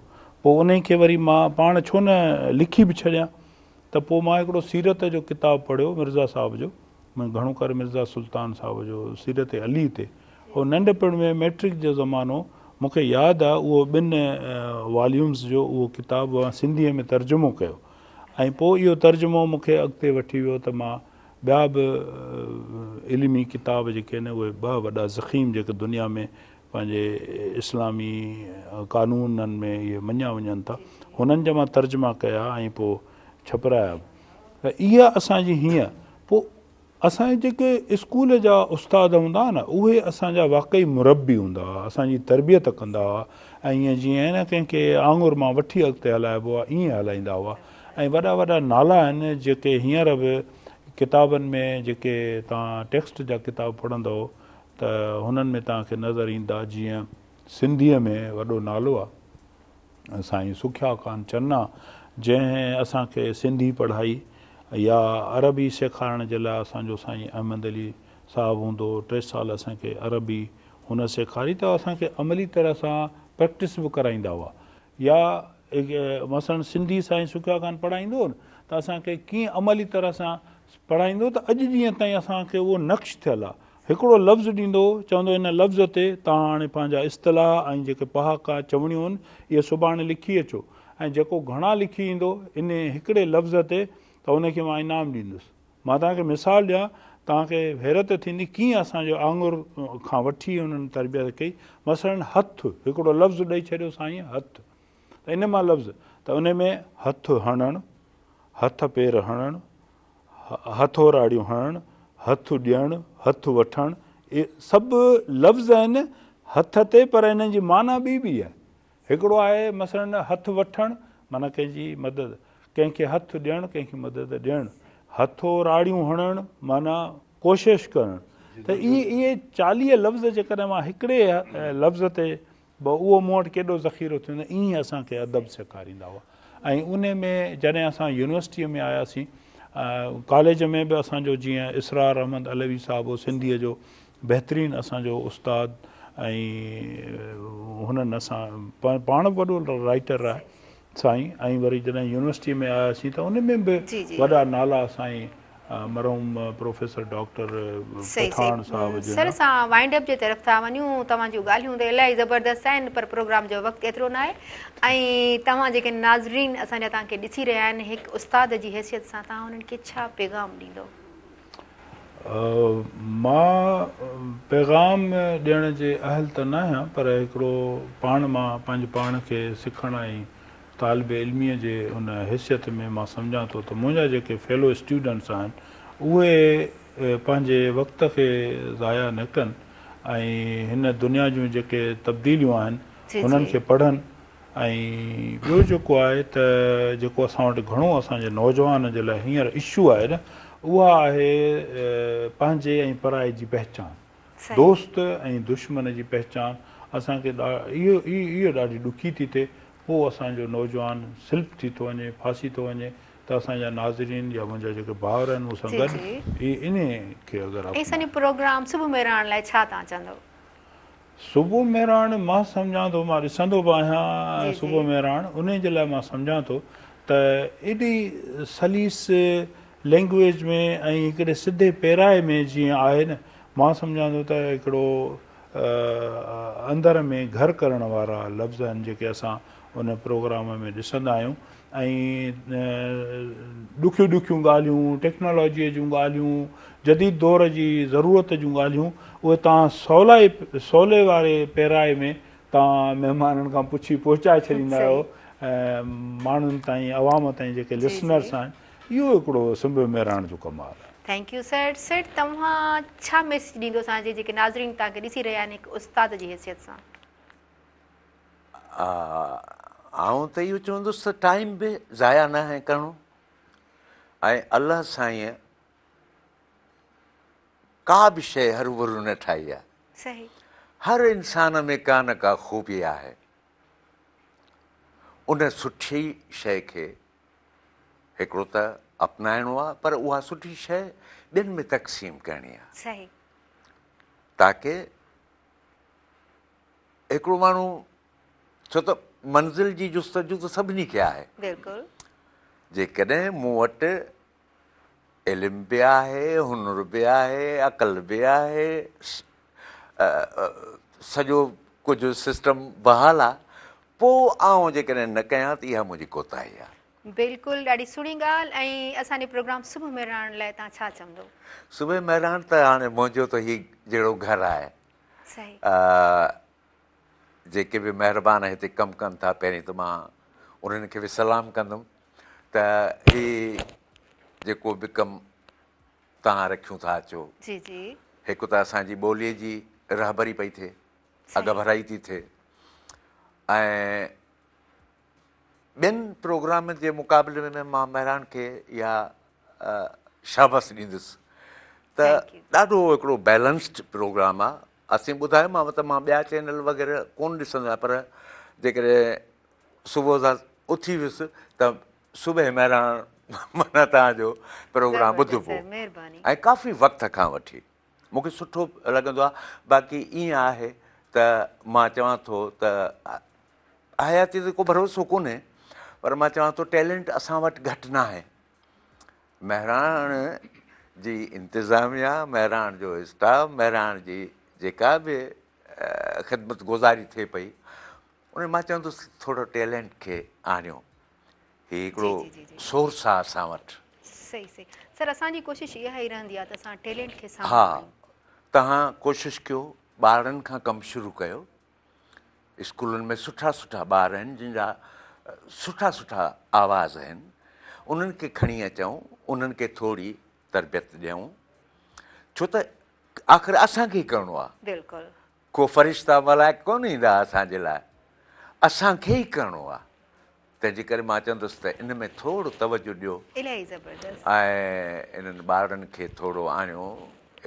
C: پوء انهي کي وري مان پاڻ ڇو نه لکي به ڇڏيان ته پوء مان هڪڙو سيرت جو ڪتاب پڙهيو مرزا صاحب جو گهڻو ڪري مرزا سلطان صاحب جو سيرت علي تي اهو ننڍپڻ ۾ مئٽرڪ جو زمانو مون کي ياد آ اهو ٻن واليومز جو اهو ڪتاب مان سنڌيء ۾ ترجمو ڪيو ۽ پوء اهو ترجمو مون کي اڳتي وٺي ويو ته مان ٻيا به علمي ڪتاب جيڪي آهن اهي ٻه وڏا ضخيم جيڪي دنيا ۾ پنهنجي اسلامي قانونن ۾ اهي مڃيا وڃن ٿا هنن جا مان ترجما ڪيا ۽ پوء ڇپرايا به ته اها اسان جي هيئن پوء اسان جي جيڪي اسڪول جا استاد هوندا هئا نه اهي اسان جا واقعي مربي هوندا هئا اسان جي تربيت ڪندا هئا ۽ ائين جيئن آهي نه ڪنهن کي آڱر مان وٺي اڳتي هلائبو آهي ائين هلائيندا هئا ۽ وڏا وڏا نالا آهن جيڪي هينئر به ڪتابن ۾ جيڪي توهان ٽيڪسٽ جا ڪتاب پڙهندؤ ته هنن ۾ توهان کي نظر ايندا جيئن سنڌيء ۾ وڏو نالو آهي سائين سکيا خان چنا جنهن اسان کي سنڌي پڙهائي يا عربي سيکارڻ جي لاء اسان جو سائين احمد علي صاحب هوندو هو ٽي سال اسان کي عربي هن سيکاري ته اسان کي عملي طرح سان پريڪٽس به ڪرائيندا هئا يا مثلا سنڌي سائين سکيا خان پڙهائيندو هو نه ته اسان کي ڪيئن عملي طرح سان پڙهائيندو ته اڄ ڏينهن تائين اسان کي اهو نقش ٿيل آهي هڪڙو لفظ ڏيندو هو، چوندو هن لفظ تي توهان هاڻي پنهنجا اصطلاح ۽ جيڪي پهاڪا، چوڻيون آهن، اهي سڀاڻي لکي اچو ۽ جيڪو گهڻا لکي ايندو انهي هڪڙي لفظ تي ته ان کي مان انعام ڏيندس. مان توهان کي مثال ڏيان، توهان کي حيرت ٿيندي ڪيئن اسان جو آڱر کان وٺي انهن تربيت ڪئي. مثلاً هٿ، هڪڙو لفظ ڏئي ڇڏيو سائين هٿ ته ان مان لفظ ته انهي ۾ هٿ هڻڻ، هٿ پير هڻڻ، هٿوراڙيون هڻڻ، هٿ ڏيڻ، هٿ وٺڻ، اهي سڀ لفظ آهن هٿ تي پر انهن جي معنيٰ ٻي ٻي آهي. هڪڙو آهي مثلاً هٿ وٺڻ معنيٰ ڪنهن جي مدد، ڪنهن کي هٿ ڏيڻ، ڪنهن کي مدد ڏيڻ، هٿوراڙيون هڻڻ معنيٰ ڪوشش ڪرڻ ته اهي اهي 40 لفظ جيڪڏهن مان هڪڙي لفظ تي به اهو مون وٽ ڪيڏو ذخيرو ٿيندو ائين اسان کي ادب سيکاريندا هئا ۽ انهي ۾ جڏهن اسان يونيورسٽيء ۾ آياسين ڪاليج ۾ به اسان جو جيئن اسرار احمد علوي صاحب هو سنڌيء جو بهترين اسان جو استاد ۽ هنن اسان پاڻ به وڏو رائيٽر آهي سائين ۽ وري جڏهن يونيورسٽيء ۾ آياسين ته ان ۾ به وڏا نالا سائين مرحوم پروفيسر ڊاڪٽر پٺاڻ صاحب جن.
A: سر اسان وائنڊ اپ جي طرف ٿا وڃون توهان جون ڳالهيون ته الاهي زبردست آهن پر پروگرام جو وقت ايترو ناهي ۽ توهان جيڪي ناظرين اسان جا توهان کي ڏسي رهيا آهن هڪ استاد جي حيثيت سان توهان انهن کي ڇا پيغام ڏيندو؟
C: مان پيغام ڏيڻ جي اهل ته ناهيان پر هڪڙو پاڻ مان پنهنجي پاڻ کي سکڻ ۽ طالب علميء جي ان حيثيت ۾ مان سمجهان ٿو ته منهنجا جيڪي فيلو اسٽوڊنٽس آهن اهي پنهنجي وقت کي ضايع نه ڪن ۽ هن دنيا جون جيڪي تبديليون آهن انهن کي پڙهن ۽ ٻيو جيڪو آهي ته جيڪو اسان وٽ گهڻو اسان جي نوجوان جي لاء هينئر اشو آهي نه اها آهي پنهنجي ۽ پرائي جي پهچان. دوست ۽ دشمن جي پهچان اسان کي اهو اهو ڏاڍي ڏکي ٿي ٿئي پوء اسان جو نوجوان سلپ ٿي ٿو وڃي ڦاسي ٿو وڃي ته اسان جا ناظرين يا منهنجا جيڪي ڀائر آهن مون سان گڏ اهي انهي کي اگر
A: ۽ اسان جي پروگرام صبح مهراڻ لاء ڇا توهان چوندؤ؟
C: صبح مهراڻ مان سمجهان ٿو مان ڏسندو به آهيان صبح مهراڻ انهي جي لاء مان سمجهان ٿو ته ايڏي سليس لينگويج ۾ ۽ هڪڙي سڌي پيرائي ۾ جيئن آهي نه مان سمجهان ٿو ته هڪڙو اندر ۾ گهر ڪرڻ وارا لفظ آهن جيڪي اسان ان پروگرام ۾ ڏسندا آهيون ۽ ڏکيون ڏکيون ڳالهيون ٽيڪنالاجيء جون ڳالهيون جديد دور جي ضرورت جون ڳالهيون اهي توهان سولائي سولي واري پيرائي ۾ توهان مهمانن کان پڇي پهچائي ڇڏيندا آهيو ماڻهن تائين عوام تائين جيڪي لسنرس آهن اهو هڪڙو صبح مهراڻ جو ڪمال آهي.
A: Thank you sir سر توهان ڇا ميسيج ڏيندو اسان جي جيڪي ناظرين توهان کي ڏسي رهيا آهن هڪ استاد جي حيثيت سان.
B: آئون ته اهو چوندس ته ٽائيم به ضايع ناهي ڪرڻو ۽ الله سائينء ڪا به شيء هروڀرو نه ٺاهي آهي.
A: صحيح.
B: هر انسان ۾ ڪا نه ڪا خوبي آهي. ان سٺي شيء کي هڪڙو ته اپنائڻو آهي پر اها سٺي شيء ٻين ۾ تقسيم ڪرڻي آهي.
A: صحيح.
B: تاڪه هڪڙو ماڻهو ڇو ته منزل جي جستجو ته سڀني کي آهي.
A: بلڪل.
B: جيڪڏهن مون وٽ علم به آهي، هنر به آهي، عقل به آهي، سڄو ڪجهه سسٽم بحال آ، پوء آئون جيڪڏهن نه ڪيان ته اها منهنجي ڪوتاهي آ.
A: بلڪل ڏاڍي سهڻي ڳالهه ۽ اسان جي پروگرام صبح مهراڻ لاء توهان ڇا چوندو؟
B: صبح مهراڻ ته هاڻي منهنجو ته هي جهڙو گهر آهي.
A: صحيح.
B: جيڪي به مهربان هتي ڪم ڪن ٿا پهرين ته مان انهن کي به سلام ڪندم ته هي جيڪو به ڪم توهان رکيون ٿا اچو
A: جي جي
B: هڪ ته اسان جي ٻوليء جي رهبري پئي ٿئي اڳڀرائي ٿي ٿئي ۽ ٻين پروگرامن جي مقابلي ۾ مان مهراڻ کي اها شابس ڏيندس ته ڏاڍو هڪڙو بيلنسڊ پروگرام آ اسين ٻڌايومانو ته مان ٻيا چينل وغيره ڪونه ڏسندو آهيان پر جيڪڏهن صبح سان اٿي ويس ته صبح مهراڻ معنيٰ توهان جو پروگرام ٻڌبو ۽ ڪافي وقت کان وٺي مون کي سٺو لڳندو آهي باقي ائين آهي ته مان چوان ٿو ته حياتي تي ڪو ڀروسو ڪونهي پر مان چوان ٿو ٽيلنٽ اسان وٽ گهٽ ناهي مهراڻ جي انتظاميا، مهراڻ جو اسٽاف، مهراڻ جي جيڪا به خدمت گذاري ٿئي پئي ان مان چوندس ٿورو ٽيلنٽ کي آڻيو هي هڪڙو سورس آ اسان وٽ.
A: صحيح صحيح سر اسان جي ڪوشش اها ئي رهندي آ ته اسان ٽيلنٽ کي سامهون
B: ها
A: آڻيون.
B: توهان ڪوشش ڪيو ٻارڙن کان ڪم شروع ڪيو اسڪولن ۾ سٺا سٺا ٻار آهن جن جا سٺا سٺا آواز آهن انهن کي کڻي اچون انهن کي ٿوري تربيت ڏيون ڇو ته آخر اسان کي ئي ڪرڻو آهي
A: بلڪل
B: ڪو فرشتا ملائڪ ڪونه ايندا اسان جي لاء اسان کي ئي ڪرڻو آهي تنهن جي ڪري مان چوندس ته ان ۾ ٿورو توجه ڏيو
A: الاهي زبردست.
B: ۽ انهن ٻارڙن کي ٿورو آڻيو.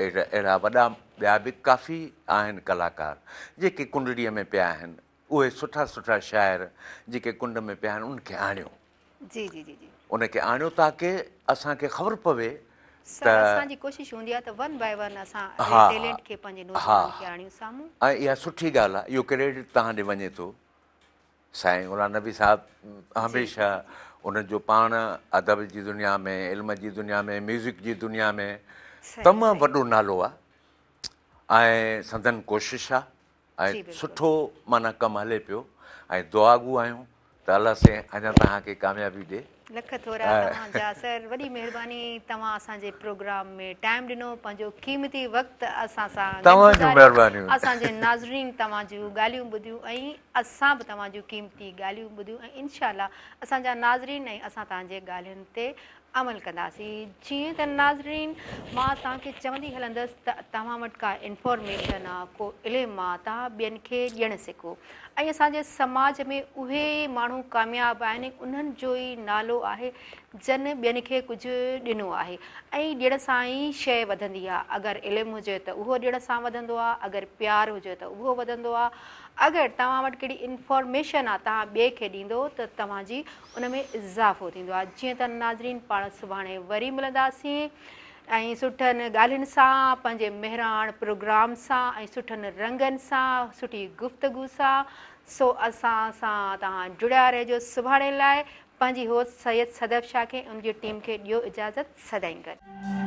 B: اهڙا وڏا ٻيا به ڪافي آهن ڪلاڪار جيڪي ڪنڊڙيء ۾ پيا آهن. اهي سٺا سٺا شاعر جيڪي ڪنڊ ۾ پيا آهن انهن کي آڻيو.
A: جي جي جي جي.
B: ان کي آڻيو تاڪه اسان کي خبر پوي
A: سر
B: ته
A: اسان جي ڪوشش هوندي آهي ته ون بائي ون اسان اهڙي ٽيلنٽ کي پنهنجي نوجوانن کي آڻيون سامهون.
B: ۽ اها سٺي ڳالهه آهي اهو ڪريڊٽ توهان ڏي وڃي ٿو. سائين غلام نبي صاحب هميشه ان جو پاڻ ادب جي دنيا ۾ علم جي دنيا ۾ ميوزڪ جي دنيا ۾ تمام وڏو نالو آ ۽ سندن ڪوشش آ ۽ سٺو معنيٰ ڪم هلي پيو ۽ دعاگو آهيون ته الله سائين اڃا توهان کي ڪاميابي ڏي.
A: لک ٿورا توهان جا سر وڏي مهرباني توهان اسان جي پروگرام ۾ ٽائيم ڏنو پنهنجو قيمتي وقت اسان سان
B: گڏ گذاريو
A: اسان جي ناظرين توهان جون ڳالهيون ٻڌيون ۽ اسان به توهان جون قيمتي ڳالهيون ٻڌيون ۽ انشاء الله اسان جا ناظرين ۽ اسان توهان جي ڳالهين تي عمل ڪنداسين جيئن ته ناظرين مان توهان کي چوندي هلندس ته توهان وٽ ڪا انفارميشن آ ڪو علم آ توهان ٻين کي ڏيڻ سکو ۽ اسان جي سماج ۾ اهي ئي ماڻهو ڪامياب آهن ۽ انهن جو ئي نالو آهي جن ٻين کي ڪجهه ڏنو آهي ۽ ڏيڻ سان ئي شيء وڌندي آ اگر علم هجي ته اهو ڏيڻ سان وڌندو آ اگر پيار هجي ته اهو وڌندو آ اگر توهان وٽ ڪهڙي انفارميشن آ توهان ٻئي کي ڏيندو ته توهان جي ان ۾ اضافو ٿيندو آهي جيئن ته ناظرين پاڻ سڀاڻي وري ملنداسين ۽ سٺن ڳالهين سان پنهنجي مهراڻ پروگرام سان ۽ سٺن رنگن سان سٺي گفتگو سان سو اسان سان توهان جڙيا رهجو سڀاڻي لاء پنهنجي هوسٽ سيد صدف شاهه کي ان جي ٽيم کي ڏيو اجازت سدائين گڏ.